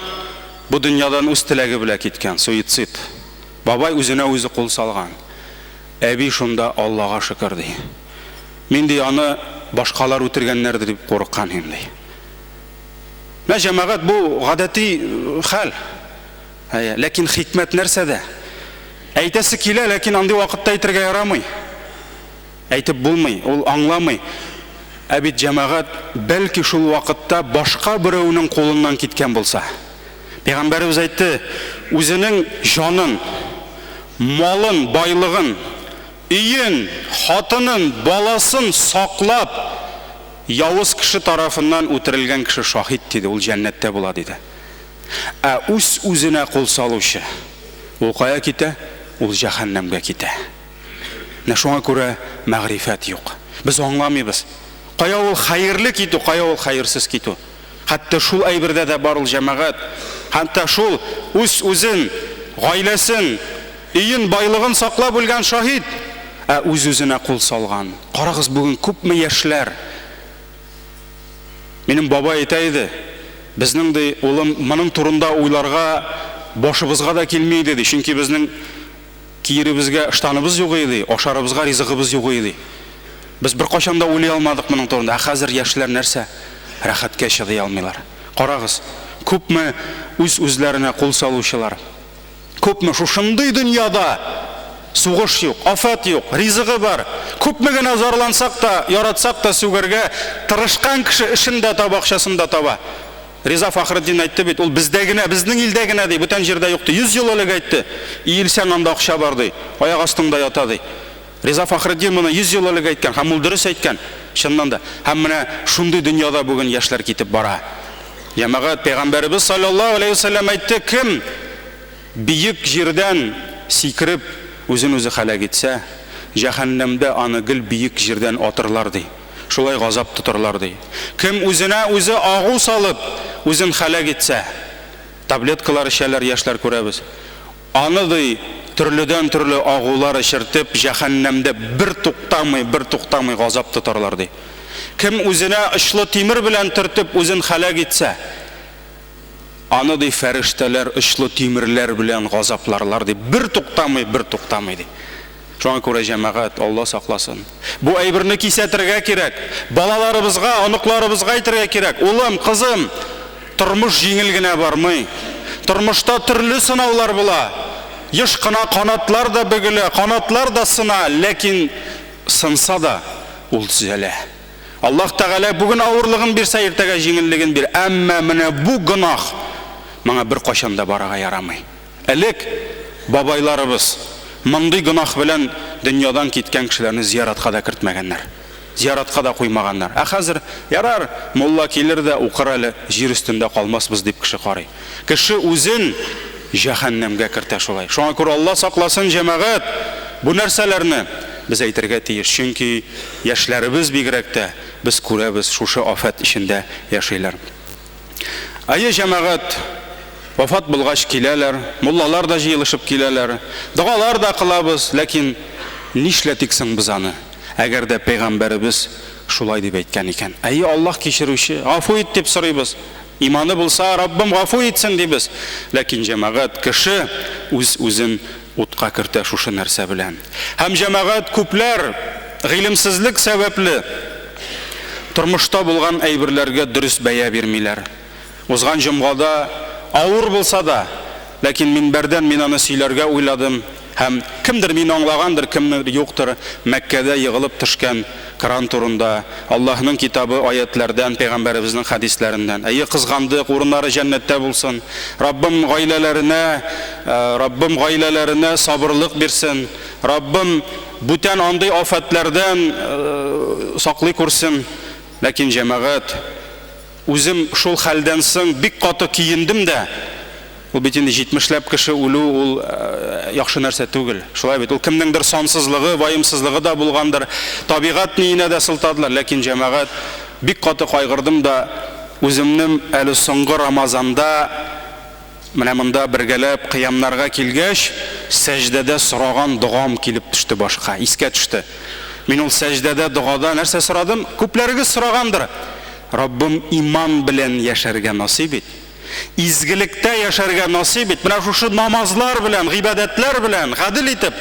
бу дөньядан үз теләге белән киткән, суицид. Бабай үзенә үзе кул салган. Әби шунда Аллага шөкер, ди. Мин, ди, аны башкалар үтергәннәрдер дип курыккан идем, ди. Менә, җәмәгать, бу гадәти хәл. Әйе, ләкин хикмәт нәрсәдә? Әйтәсе килә, ләкин андый вакытта әйтергә ярамый. Әйтеп булмый, ул аңламый. Ә бит җәмәгать, бәлки шул вакытта башка берәүнең кулыннан киткән булса. Пәйгамбәребез әйтте, үзенең җанын, малын, байлыгын, өен, хатынын, баласын саклап, явыз кеше тарафыннан үтерелгән кеше шаһит, диде, ул җәннәттә була, диде. Ә үз-үзенә кул салучы, ул кая китә? Ул җәһәннәмгә китә. Менә шуңа күрә мәгърифәт юк. Без аңламыйбыз. Кая ул хәерле китү, кая ул хәерсез китү. Хәтта шул әйбердә дә бар ул җәмәгать. Хәтта шул үз-үзен, гаиләсен, өен, байлыгын саклап үлгән шаһит, ә үз-үзенә кул салган. Карагыз, бүген күпме яшьләр. Минем бабай әйтә иде, безнең, ди, улым, моның турында уйларга башыбызга да килми иде, ди, чөнки безнең киеребезгә ыштаныбыз юк иде, ашарыбызга ризыгыбыз юк иде. Без беркайчан да уйлый алмадык моның турында. Ә хәзер яшьләр нәрсә? Рәхәткә чыдый алмыйлар. Карагыз, күпме үз-үзләренә кул салучылар. Күпме шушындый дөньяда сугыш юк, афәт юк, ризыгы бар. Күпме генә зарлансак та, яратсак та сүгәргә тырышкан кеше эшен дә таба, акчасын да таба. Риза Фахретдин әйтте бит, ул бездә генә, безнең илдә генә ди, бүтән җирдә юк ди. 100 ел элек әйтте. Иелсәң анда акча бар ди. Аяк астыңда ята ди. Риза Фахретдин моны 100 ел элек әйткән һәм ул дөрес әйткән, чыннан да. Һәм менә шундый дөньяда бүген яшьләр китеп бара. Җәмәгать, Пәйгамбәребез саллаллаһу алейһи ва сәлләм әйтте, кем биек җирдән сикереп үзен үзе һәлак итсә, җәһәннәмдә аны гел биек җирдән атырлар ди. Шулай газап тотырлар ди. Кем үзенә үзе агу салып үзен һәлак итсә, таблеткалар эчәләр яшьләр күрәбез. Аны, ди, төрледән-төрле агулар эчертеп, җәһәннәмдә бер туктамый, бер туктамый газап тотарлар, ди. Кем үзенә очлы тимер белән төртеп үзен һәлак итсә, аны, ди, фәрештәләр очлы тимерләр белән газапларлар, ди, бер туктамый, бер туктамый, ди. Шуңа күрә, җәмәгать, Алла сакласын. Бу әйберне кисәтергә кирәк. Балаларыбызга, оныкларыбызга әйтергә кирәк. Улым, кызым, тормыш җиңел генә бармый. Тормышта төрле сынаулар була. Еш кына канатлар да бөгелә, канатлар да сына, ләкин сынса да, ул төзәлә. Аллаһ Тәгалә бүген авырлыгын бирсә, иртәгә җиңеллеген бирә. Әмма менә бу гөнаһ моңа беркайчан да барырга ярамый. Элек бабайларыбыз мондый гөнаһ белән дөньядан киткән кешеләрне зияратка да кертмәгәннәр. Зияратка да куймаганнар. Ә хәзер, ярар, мулла килер дә укыр әле, җир өстендә калмасбыз, дип кеше карый. Кеше үзен җәһәннәмгә кертә шулай. Шуңа күрә Алла сакласын, җәмәгать, бу нәрсәләрне без әйтергә тиеш. Чөнки яшьләребез бигрәк тә, без күрәбез, шушы афәт эчендә яшиләр. Әйе, җәмәгать, вафат булгач киләләр, муллалар да җыелышып киләләр, догалар да кылабыз, ләкин нишләтик соң без аны, әгәр дә пәйгамбәребез шулай дип әйткән икән? Әйе, Аллаһ кичерүче, гафу ит дип сорыйбыз. Иманы булса, Раббым гафу итсен дибез. Ләкин, җәмәгать, кеше үз-үзен утка кертә шушы нәрсә белән. Һәм, җәмәгать, күпләр гыйлемсезлек сәбәпле тормышта булган әйберләргә дөрес бәя бирмиләр. Узган җомгада, авыр булса да, ләкин минбәрдән мин аны сөйләргә уйладым һәм, кемдер мине аңлагандыр, кемнедер юктыр, Мәккәдә егылып төшкән Коран турында, Аллаһның китабы аятьләрдән, пәйгамбәребезнең хәдисләреннән. Әйе, кызгандык, урыннары җәннәттә булсын. Раббым гаиләләренә, Раббым гаиләләренә сабырлык бирсен. Раббым бүтән андый афәтләрдән саклый күрсен. Ләкин, җәмәгать, үзем шул хәлдән соң бик каты көендем дә. Ул бит инде җитмешләп кеше үлү ул яхшы нәрсә түгел. Шулай бит, ул кемнеңдер сансызлыгы, ваемсызлыгы да булгандыр. Табигать ниенә дә сылтадылар. Ләкин, җәмәгать, бик каты кайгырдым да, үземнем әле соңгы Рамазанда менә монда бергәләп кыямнарга килгәч, сәҗдәдә сораган догам килеп төште башка, искә төште. Мин ул сәҗдәдә догада нәрсә сорадым? Күпләрегез сорагандыр. Раббым, иман белән яшәргә насыйп ит. Изгелектә яшәргә насыйп ит. Менә шушы намазлар белән, гыйбадәтләр белән, гадел итеп,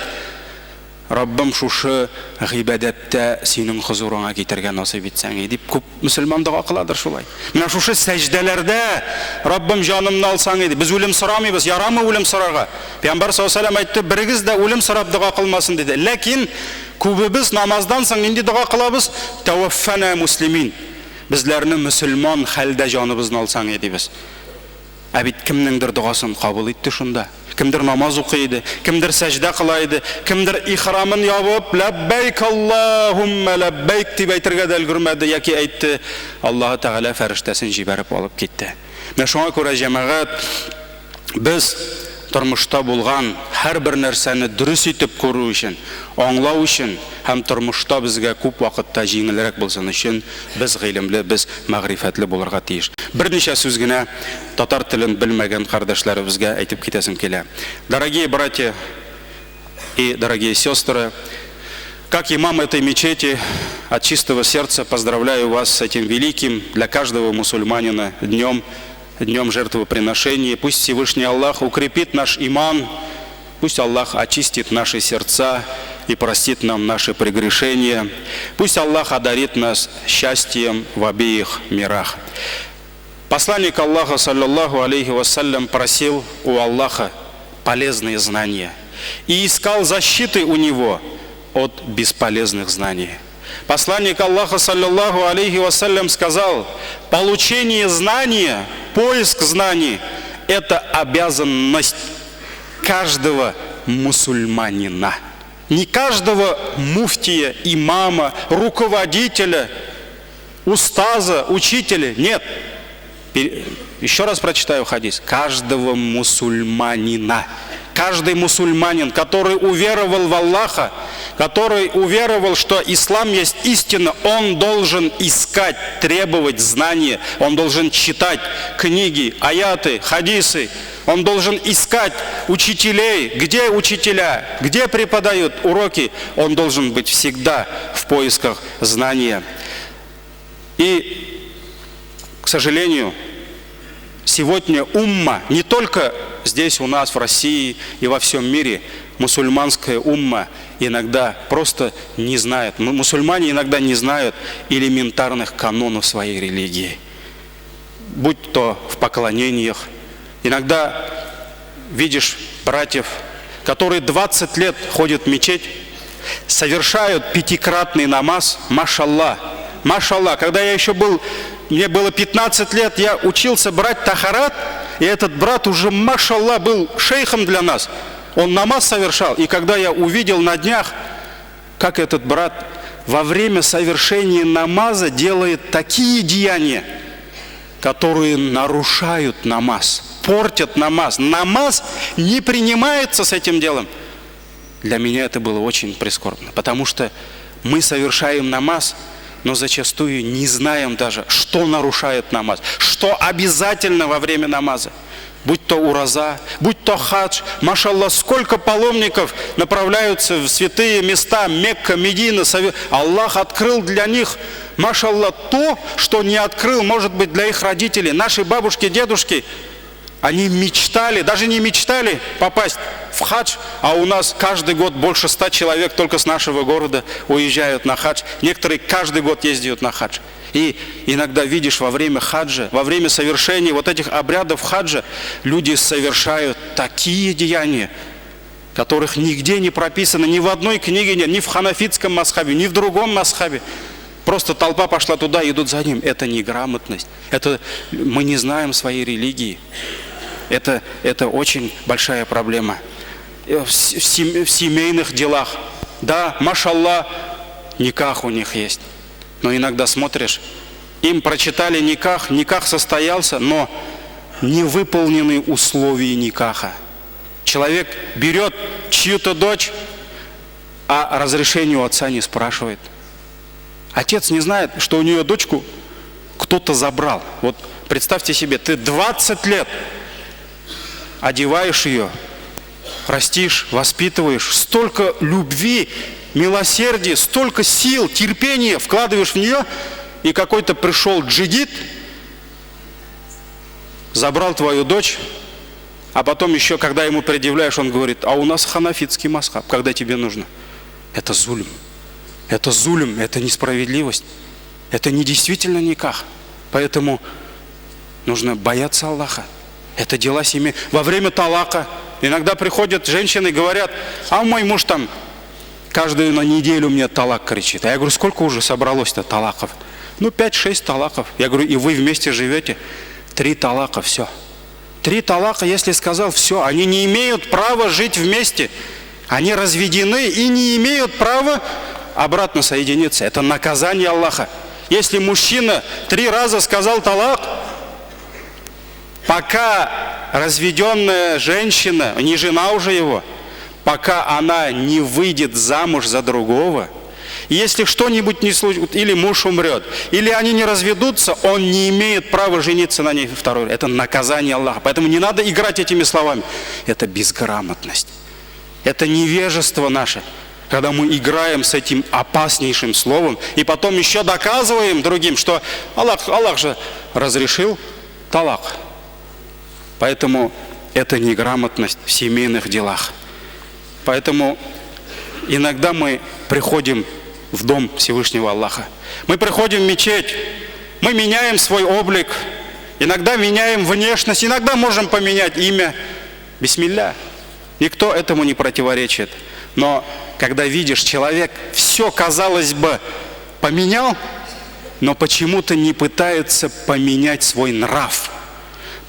Раббым, шушы гыйбадәттә синең хозурыңа китәргә насыйп итсәң и, дип күп мөселман дога кыладыр шулай. Менә шушы сәҗдәләрдә, Раббым, җанымны алсаң иде. Без үлем сорамыйбыз, ярамый үлем сорарга. Пәйгамбәр саллаллаһу алейһи ва сәлләм әйтте, берегез дә үлем сорап дога кылмасын, диде. Ләкин күбебез намаздан соң нинди дога кылабыз? Тәвәффәнә муслимин. Безләрне мөселман хәлдә җаныбызны алсаң и, дибез. Ә бит кемнеңдер догасын кабул итте шунда. Кемдер намаз укый иде, кемдер сәҗдә кыла иде, кемдер ихрамын ябып, ләббәйк Аллаһуммә ләббәйк дип әйтергә дә өлгермәде яки әйтте, Аллаһы Тәгалә фәрештәсен җибәреп алып китте. Менә шуңа күрә, җәмәгать, без тормышта булган һәрбер нәрсәне дөрес итеп күрү өчен, аңлау өчен һәм тормышта безгә күп вакытта җиңелрәк булсын өчен без гыйлемле, без мәгърифәтле булырга тиеш. Берничә сүз генә татар телен белмәгән кардәшләребезгә әйтеп китәсем килә. Дорогие братья и дорогие сестры, как имам этой мечети, от чистого сердца поздравляю вас с этим великим для каждого мусульманина днем, днем жертвоприношения. Пусть Всевышний Аллах укрепит наш иман, пусть Аллах очистит наши сердца и простит нам наши прегрешения. Пусть Аллах одарит нас счастьем в обеих мирах. Посланник Аллаха, саллаллаху алейхи вассалям, просил у Аллаха полезные знания и искал защиты у него от бесполезных знаний. Посланник Аллаха, саллаллаху алейхи вассалям, сказал: получение знания, поиск знаний – это обязанность каждого мусульманина. Не каждого муфтия, имама, руководителя, устаза, учителя. Нет. Еще раз прочитаю хадис. Каждого мусульманина. Каждый мусульманин, который уверовал в Аллаха, который уверовал, что ислам есть истина, он должен искать, требовать знания, он должен читать книги, аяты, хадисы, он должен искать учителей, где учителя, где преподают уроки, он должен быть всегда в поисках знания. И, к сожалению, сегодня умма, не только здесь у нас, в России и во всем мире, мусульманская умма иногда просто не знает, мусульмане иногда не знают элементарных канонов своей религии. Будь то в поклонениях, иногда видишь братьев, которые 20 лет ходят в мечеть, совершают пятикратный намаз, машаллах, машаллах. Когда я еще был, мне было 15 лет, я учился брать тахарат, и этот брат уже, машаллах, был шейхом для нас. Он намаз совершал, и когда я увидел на днях, как этот брат во время совершения намаза делает такие деяния, которые нарушают намаз, портят намаз. Намаз не принимается с этим делом. Для меня это было очень прискорбно, потому что мы совершаем намаз, но зачастую не знаем даже, что нарушает намаз, что обязательно во время намаза. Будь то ураза, будь то хадж. Машаллах, сколько паломников направляются в святые места Мекка, Медина. Аллах открыл для них, машаллах, то, что не открыл, может быть, для их родителей. Наши бабушки, дедушки, они мечтали, даже не мечтали попасть в хадж, а у нас каждый год больше 100 человек только с нашего города уезжают на хадж. Некоторые каждый год ездят на хадж. И иногда видишь во время хаджа, во время совершения вот этих обрядов хаджа, люди совершают такие деяния, которых нигде не прописано, ни в одной книге нет, ни в ханафитском мазхабе, ни в другом мазхабе. Просто толпа пошла туда, идут за ним. Это неграмотность. Это мы не знаем своей религии. Это очень большая проблема. В семейных делах. Да, машаллах, никах у них есть. Но иногда смотришь, им прочитали никах, никах состоялся, но не выполнены условия никаха. Человек берет чью-то дочь, а разрешение у отца не спрашивает. Отец не знает, что у нее дочку кто-то забрал. Вот представьте себе, ты 20 лет одеваешь ее, растишь, воспитываешь, столько любви, милосердия, столько сил, терпения вкладываешь в нее, и какой-то пришел джигит, забрал твою дочь, а потом еще, когда ему предъявляешь, он говорит: а у нас ханафитский мазхаб, когда тебе нужно. Это зульм. Это зульм, это несправедливость. Это не действительно никах. Поэтому нужно бояться Аллаха. Это дела семьи. Во время талака иногда приходят женщины и говорят: а мой муж там каждую на неделю мне талак кричит. А я говорю: сколько уже собралось-то талаков? Ну, 5-6 талаков. Я говорю: и вы вместе живете? 3 талака, все. 3 талака, если сказал, все. Они не имеют права жить вместе. Они разведены и не имеют права обратно соединиться. Это наказание Аллаха. Если мужчина 3 раза сказал талак, пока разведенная женщина, не жена уже его, пока она не выйдет замуж за другого, если что-нибудь не случится, или муж умрет, или они не разведутся, он не имеет права жениться на ней второй. Это наказание Аллаха. Поэтому не надо играть этими словами. Это безграмотность. Это невежество наше, когда мы играем с этим опаснейшим словом и потом еще доказываем другим, что Аллах же разрешил талак. Поэтому это неграмотность в семейных делах. Поэтому иногда мы приходим в дом Всевышнего Аллаха. Мы приходим в мечеть, мы меняем свой облик, иногда меняем внешность, иногда можем поменять имя. Бисмилля. Никто этому не противоречит. Но когда видишь, человек все, казалось бы, поменял, но почему-то не пытается поменять свой нрав.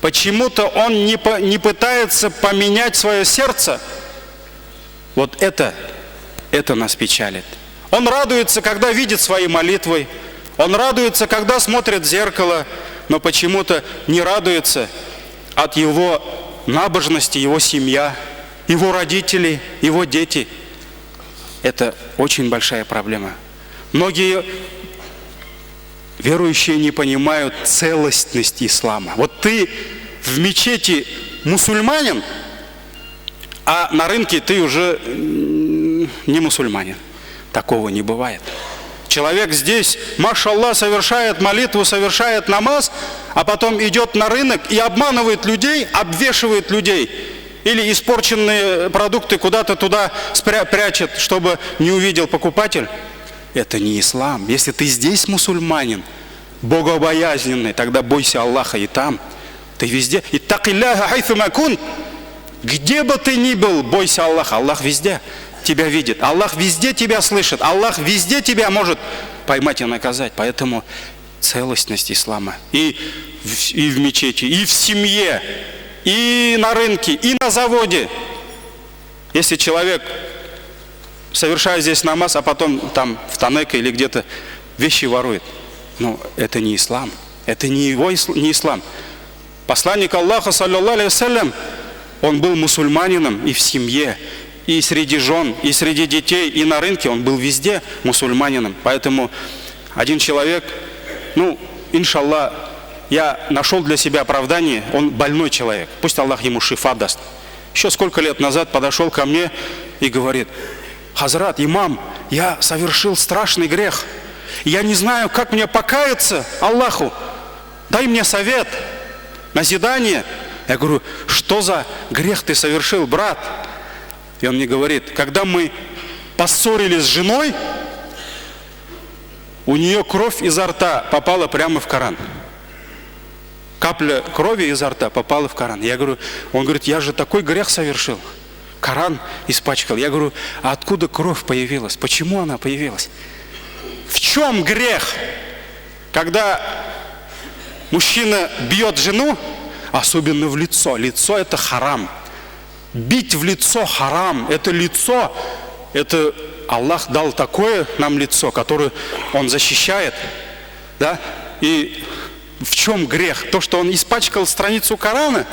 Почему-то он не пытается поменять свое сердце. Вот это нас печалит. Он радуется, когда видит свои молитвы. Он радуется, когда смотрит в зеркало, но почему-то не радуется от его набожности, его семья, его родители, его дети. Это очень большая проблема. Многие верующие не понимают целостность ислама. Вот ты в мечети мусульманин, а на рынке ты уже не мусульманин. Такого не бывает. Человек здесь, машаллах, совершает молитву, совершает намаз, а потом идет на рынок и обманывает людей, обвешивает людей. Или испорченные продукты куда-то туда прячет, чтобы не увидел покупатель. Это не ислам. Если ты здесь мусульманин, богобоязненный, тогда бойся Аллаха и там. Ты везде. Иттакилляха хайфу ма кунт. Где бы ты ни был, бойся Аллаха. Аллах везде тебя видит. Аллах везде тебя слышит. Аллах везде тебя может поймать и наказать. Поэтому целостность ислама и в мечети, и в семье, и на рынке, и на заводе. Если человек совершает здесь намаз, а потом там в Танеке или где-то вещи ворует, ну, это не ислам. Это не его не ислам. Посланник Аллаха, صلى الله عليه, он был мусульманином и в семье, и среди жен, и среди детей, и на рынке. Он был везде мусульманином. Поэтому один человек, ну, иншаллах, я нашел для себя оправдание, он больной человек. Пусть Аллах ему шифа даст. Еще сколько лет назад подошел ко мне и говорит: «Хазрат, имам, я совершил страшный грех. Я не знаю, как мне покаяться Аллаху. Дай мне совет, назидание». Я говорю: «Что за грех ты совершил, брат?» И он мне говорит: «Когда мы поссорились с женой, у нее кровь изо рта попала прямо в Коран. Капля крови изо рта попала в Коран». Я говорю, он говорит: «Я же такой грех совершил. Коран испачкал». Я говорю: «А откуда кровь появилась? Почему она появилась? В чем грех?» Когда мужчина бьет жену, особенно в лицо. Лицо – это харам. Бить в лицо харам. Это лицо, это Аллах дал такое нам лицо, которое Он защищает. Да? И в чем грех? То, что он испачкал страницу Корана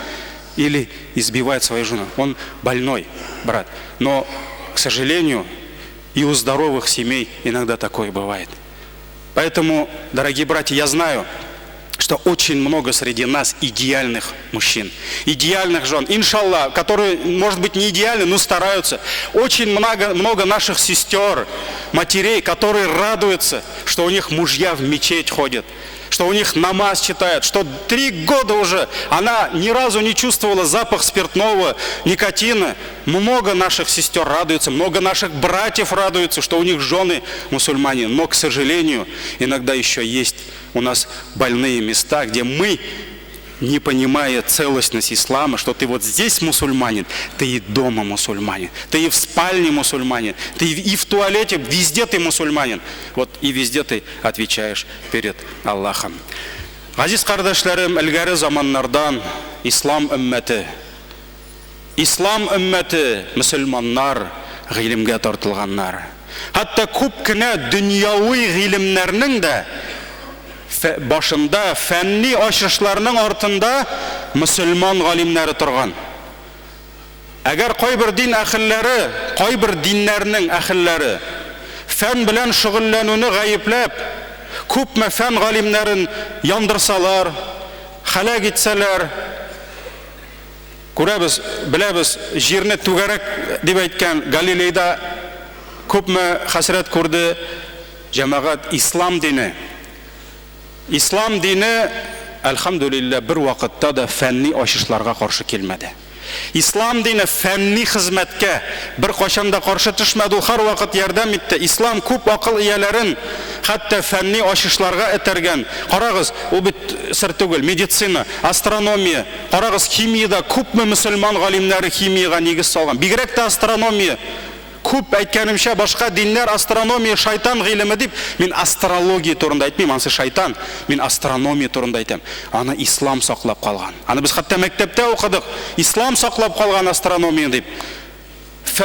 или избивает свою жену? Он больной, брат. Но, к сожалению, и у здоровых семей иногда такое бывает. Поэтому, дорогие братья, я знаю, что очень много среди нас идеальных мужчин, идеальных жен, иншаллах, которые, может быть, не идеальны, но стараются. Очень много, много наших сестер, матерей, которые радуются, что у них мужья в мечеть ходят, что у них намаз читают, что 3 года уже она ни разу не чувствовала запах спиртного, никотина. Много наших сестер радуются, много наших братьев радуются, что у них жены мусульмане. Но, к сожалению, иногда еще есть у нас больные места, где мы, не понимая целостность ислама, что ты вот здесь мусульманин, ты и дома мусульманин, ты и в спальне мусульманин, ты и в туалете, везде ты мусульманин. Вот и везде ты отвечаешь перед Аллахом. Газиз кардәшләрем, элгәре заманнардан ислам өммәте, мөселманнар гыйлемгә тартылганнар. Хәтта күп кенә дөньяви гыйлемнәрнең дә башында, фәнни ачышларның артында мөселман галимнәре торган. Әгәр кайбер дин әһелләре, кайбер диннәрнең әһелләре фән белән шөгыльләнүне гаепләп, күпме фән галимнәрен яндырсалар, һәлак итсәләр, күрәбез, беләбез, җирне түгәрәк дип әйткән Галилейда күпме хәсрәт күрде җәмәгать. Ислам дине, әлхәмдүлилләһ, бер вакытта да фәнни ачышларга каршы килмәде. Ислам дине фәнни хезмәткә бер кайчан да каршы төшмәде, ул һәрвакыт ярдәм итте. Ислам күп акыл ияләрен хәтта фәнни ачышларга этәргән. Карагыз, ул бит сер түгел, медицина, астрономия. Карагыз, химиядә күпме мөселман галимнәре химиягә нигез салган. Бигрәк тә астрономия. Күп әйткәнемчә, башка диннәр астрономия шайтан гыйлеме дип, мин астрология турында әйтмим, анысы шайтан, мин астрономия турында әйтәм. Аны ислам саклап калган. Аны без хәтта мәктәптә укыдык. Ислам саклап калган астрономия дип.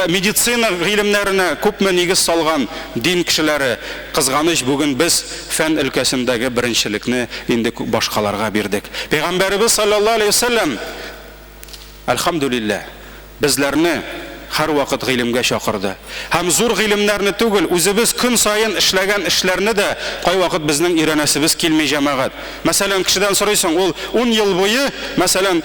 Медицина гыйлемнәренә күпме нигез салган дин кешеләре. Кызганыч, бүген без фән өлкәсендәге беренчелекне инде башкаларга бирдек. Пәйгамбәребез саллаллаһу алейһи вәсәлләм, әлхәмдүлилләһ, безләрне һәрвакыт гыйлемгә чакырды. Һәм зур гыйлемнәрне түгел, үзебез көн саен эшләгән эшләрне дә кайвакыт безнең өйрәнәсебез килми, җәмәгать. Мәсәлән, кешедән сорыйсың, ул 10 ел буе, мәсәлән,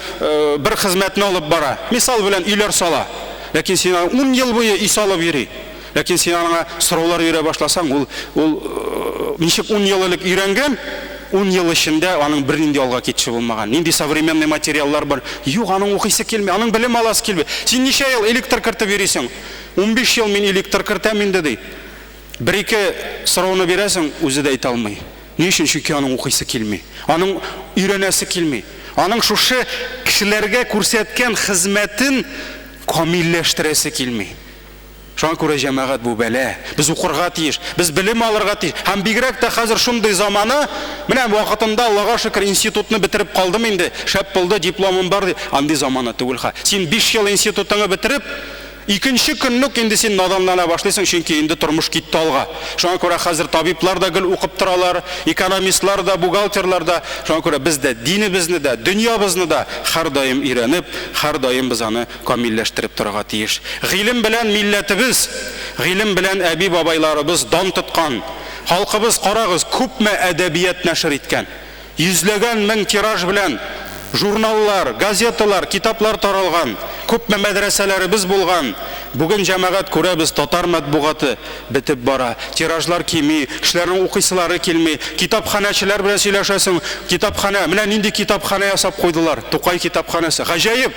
бер хезмәтне алып бара. Мисал белән өйләр сала. Ләкин син аңа 10 ел буе өй салып йөри. Ләкин син аңа сораулар бирә башласаң, ул ничек 10 ел элек өйрәнгән, 10 ел эчендә аның бернинди алга китеше булмаган. Нинди современный материаллар бар? Юк, аның укыйсы килми, аның белем аласы килми. Син ничә ел электр кертеп йөрисең? 15 ел мин электр кертәм инде, ди. Бер-ике сорауны бирәсең, үзе дә әйтә алмый. Ни өчен? Чөнки аның укыйсы килми. Аның өйрәнәсе килми. Аның шушы кешеләргә күрсәткән хезмәтен камилләштерәсе килми. Шуңа күрә, җәмәгать, бу бәла. Без укырга тиеш, без белем алырга тиеш. Һәм бигрәк тә хәзер шундый замана, менә вакытында, Аллага шөкер, институтны бетереп калдым инде, шәп булды, дипломым бар ди. Андый замана түгел хә. Син 5 ел институтыңны бетереп, икенче көнне үк инде син наданлана башлыйсың, чөнки инде тормыш китте алга. Шуңа күрә хәзер табиблар да гел укып торалар, экономистлар да, бухгалтерлар да. Шуңа күрә без дә динебезне дә, дөньябызны да һәрдаим өйрәнеп, һәрдаим без аны камилләштереп торырга тиеш. Гыйлем белән милләтебез, гыйлем белән әби-бабайларыбыз дан тоткан. Халкыбыз, карагыз, күпме әдәбият нәшер иткән. Йөзләгән мең тираж белән журналлар, газеталар, китаплар таралган. Күпме мәдрәсәләребез булган. Бүген, җәмәгать, күрәбез, татар матбугаты бетеп бара. Тиражлар кими, кешеләрнең укыйсылары килми. Китапханәчеләр белән сөйләшәсең, китапханә, менә нинди китапханә ясап куйдылар. Тукай китапханәсе. Гаҗәеп!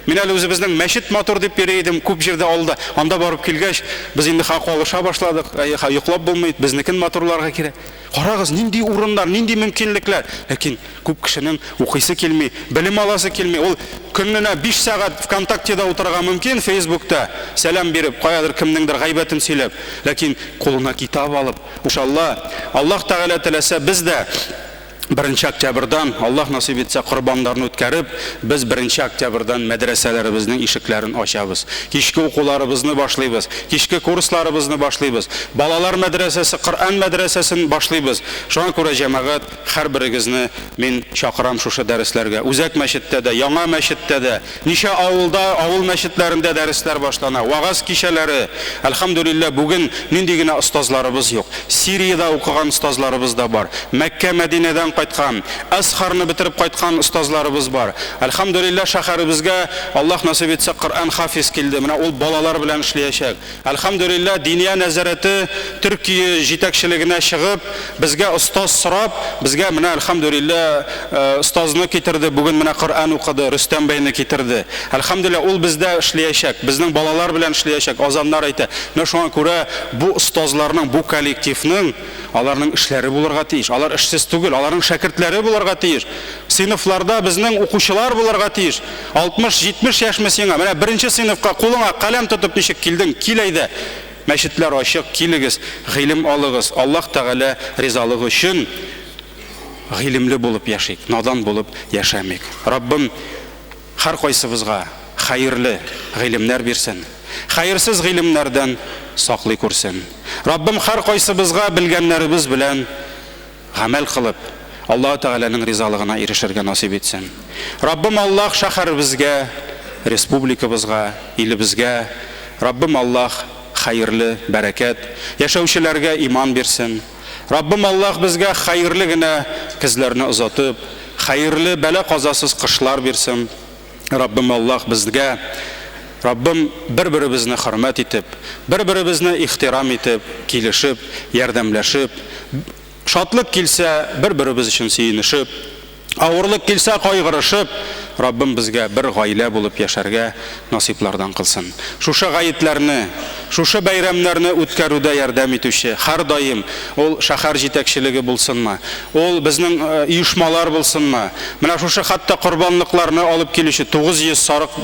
Мин әле үзебезнең мәчет матур дип йөри идем, күп җирдә алда. Анда барып килгәч, без инде ха калыша башладык. Әйе, ха йоклап булмый, безнекен матурларга кирәк. Карагыз, нинди урыннар, нинди мөмкинлекләр. Ләкин күп кешенең укыйсы килми, белем аласы килми. Ул көненә 5 сәгать ВКонтактеда утырырга мөмкин, Фейсбукта сәлам биреп, каядыр кемнеңдер гайбәтен сөйләп. Ләкин кулына китап алып, иншалла, Аллаһ Тәгалә теләсә, без дә 1 октябрьдан, Аллаһ насыйп итсә, корбаннарны үткәреп, без 1 октябрьдан мәдрәсәләребезнең ишекләрен ачабыз. Кичке укуларыбызны башлыйбыз, кичке курсларыбызны башлыйбыз. Балалар мәдрәсәсе, Коръән мәдрәсәсен башлыйбыз. Шуңа күрә, җәмәгать, һәрберегезне мин чакырам шушы дәресләргә. Үзәк мәчеттә дә, яңа мәчеттә дә, ничә авылда, авыл мәчетләрендә дәресләр башлана, вагаз кичәләре. Әлхәмдүлилләһ, бүген нинди генә остазларыбыз юк. Сириядә укыган остазларыбыз да бар. Мәккә, Мәдинәдән кайткан, Әзһарны бетереп кайткан остазларыбыз бар. Әлхәмдүлилләһ, шәһәребезгә, Аллаһ насыйп итсә, Коръән хафиз килде. Менә ул балалар белән эшләячәк. Әлхәмдүлилләһ, Диния нәзарәте Төркия җитәкчелегенә чыгып, безгә остаз сорап, безгә менә, әлхәмдүлилләһ, остазны китерде, бүген менә Коръән укыды, Рөстәм бәйне китерде. Әлхәмдүлилләһ, ул бездә эшләячәк, безнең балалар белән эшләячәк, азаннар әйтә. Менә шуңа күрә бу остазларның, бу коллективның, аларның эшләре булырга тиеш. Алар эшсез түгел, аларның шәкертләре булырга тиеш. Сыйныфларда безнең укучылар булырга тиеш. 60-70 яшьме сиңа? Менә беренче сыйныфка кулыңа каләм тотып ничек килдең? Кил әйдә. Мәчетләр ачык, килегез, гыйлем алыгыз. Аллаһ Тәгалә ризалыгы өчен гыйлемле булып яшик, надан булып яшәмик. Раббым һәркайсыбызга хәерле гыйлемнәр бирсен. Хәерсез гыйлемнәрдән саклый күрсен. Раббым һәркайсыбызга белгәннәребез белән гамәл кылып, Аллаһы Тәгаләнең ризалыгына ирешергә насыйп итсен. Раббым Аллаһ шәһәребезгә, республикабызга, илебезгә, Раббым Аллаһ хәерле бәрәкәт, яшәүчеләргә иман бирсен. Раббым Аллаһ безгә хәерле генә көзләрне озатып, хәерле бәла-казасыз кышлар бирсен. Раббым Аллаһ безгә, Раббым, бер-беребезне хөрмәт итеп, бер-беребезне ихтирам итеп, килешеп, ярдәмләшеп, шатлык килсә, бер-беребез өчен сөенешеп, авырлык килсә, кайгырышып, Раббым безгә бер гаилә булып яшәргә насыйплардан кылсын. Шушы гаетләрне, шушы бәйрәмнәрне үткәрүдә ярдәм итүче һәрдаим, ул шәһәр җитәкчелеге булсынмы, ул безнең оешмалар булсынмы, менә шушы хәтта корбанлыкларны алып килүче 900 сарык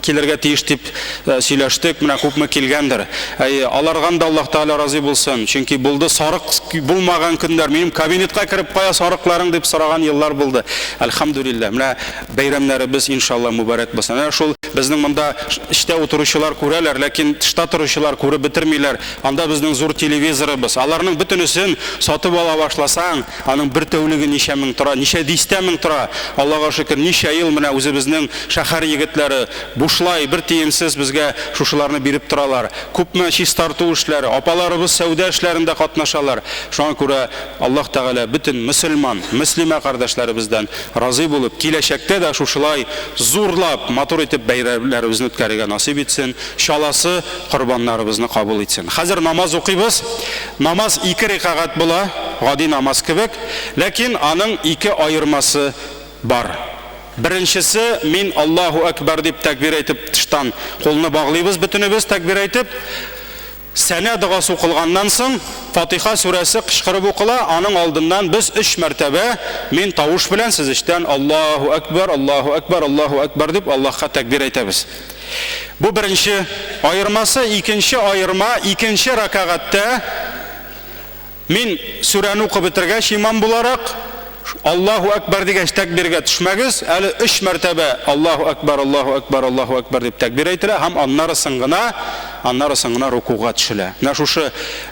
килергә тиеш дип сөйләштек, менә күпме килгәндер. Әйе, аларган да Аллаһ Тәгалә разый булсын, чөнки булды сарык булмаган көннәр, минем кабинетка кереп кая сарыкларың дип сораган еллар булды. Әлхәмдүлилләһ, менә бәйрәмнәребез иншалла мөбарәк булсын. Әнә шул безнең монда эчтә утыручылар күрәләр, ләкин тышта торучылар күреп бетермиләр. Анда безнең зур телевизорыбыз. Аларның бөтенесен сатып ала башласаң, аның бер тәүлеге ничә мең тора, ничә дистә мең тора. Аллага шөкер, ничә ел менә үзебезнең шәһәр егетләре бушлай, бер тиенсез безгә шушыларны биреп торалар. Күпме чистарту эшләре, апаларыбыз сәүдә эшләрендә катнашалар. Шуңа күрә Аллаһ Тәгалә бөтен мөселман, мөслимә кардәшләребездән разый булып, киләчәктә дә шушылай зурлап, матур итеп бәйрәмнәребезне үткәрергә насыйп итсен, чаласы корбаннарыбызны кабул итсен. Хәзер намаз укыйбыз. Намаз ике рекагать була, гади намаз кебек, ләкин аның ике аермасы бар. Беренчесе, мин Аллаһу әкбәр дип тәкбир әйтеп тыштан кулны баглыйбыз бөтенебез тәкбир әйтеп. Сәнә догасы укылганнан соң, Фатиха сүрәсе кычкырып укыла, аның алдыннан без өч мәртәбә, мин тавыш белән, сез эчтән Аллаһу әкбәр, Аллаһу әкбәр, Аллаһу әкбәр дип Аллаһка тәкбир әйтәбез. Бу беренче аермасы, икенче аерма, икенче рәкәгатьтә мин сүрәне укып бетергәч, имам буларак, Аллаһу әкбәр дигәч тәкбиргә төшмәгез, әле өч мәртәбә Аллаһу әкбәр, Аллаһу әкбәр, Аллаһу әкбәр дип тәкбир әйтелә һәм аннары соң гына, аннары соң гына рукуга төшелә. Менә шушы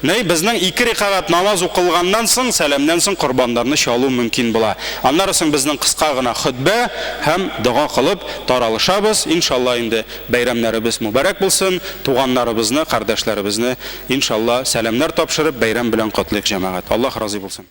ни безнең ике рәкәгать намаз укылганнан соң, сәламнән соң корбаннарны чалу мөмкин була. Аннары соң безнең кыска гына хөтбә һәм дога кылып таралышабыз. Иншалла инде бәйрәмнәребез мөбарәк булсын, туганнарыбызны, кардәшләребезне иншалла сәламнәр тапшырып бәйрәм белән котлыйк, җәмәгать. Аллаһ разый булсын.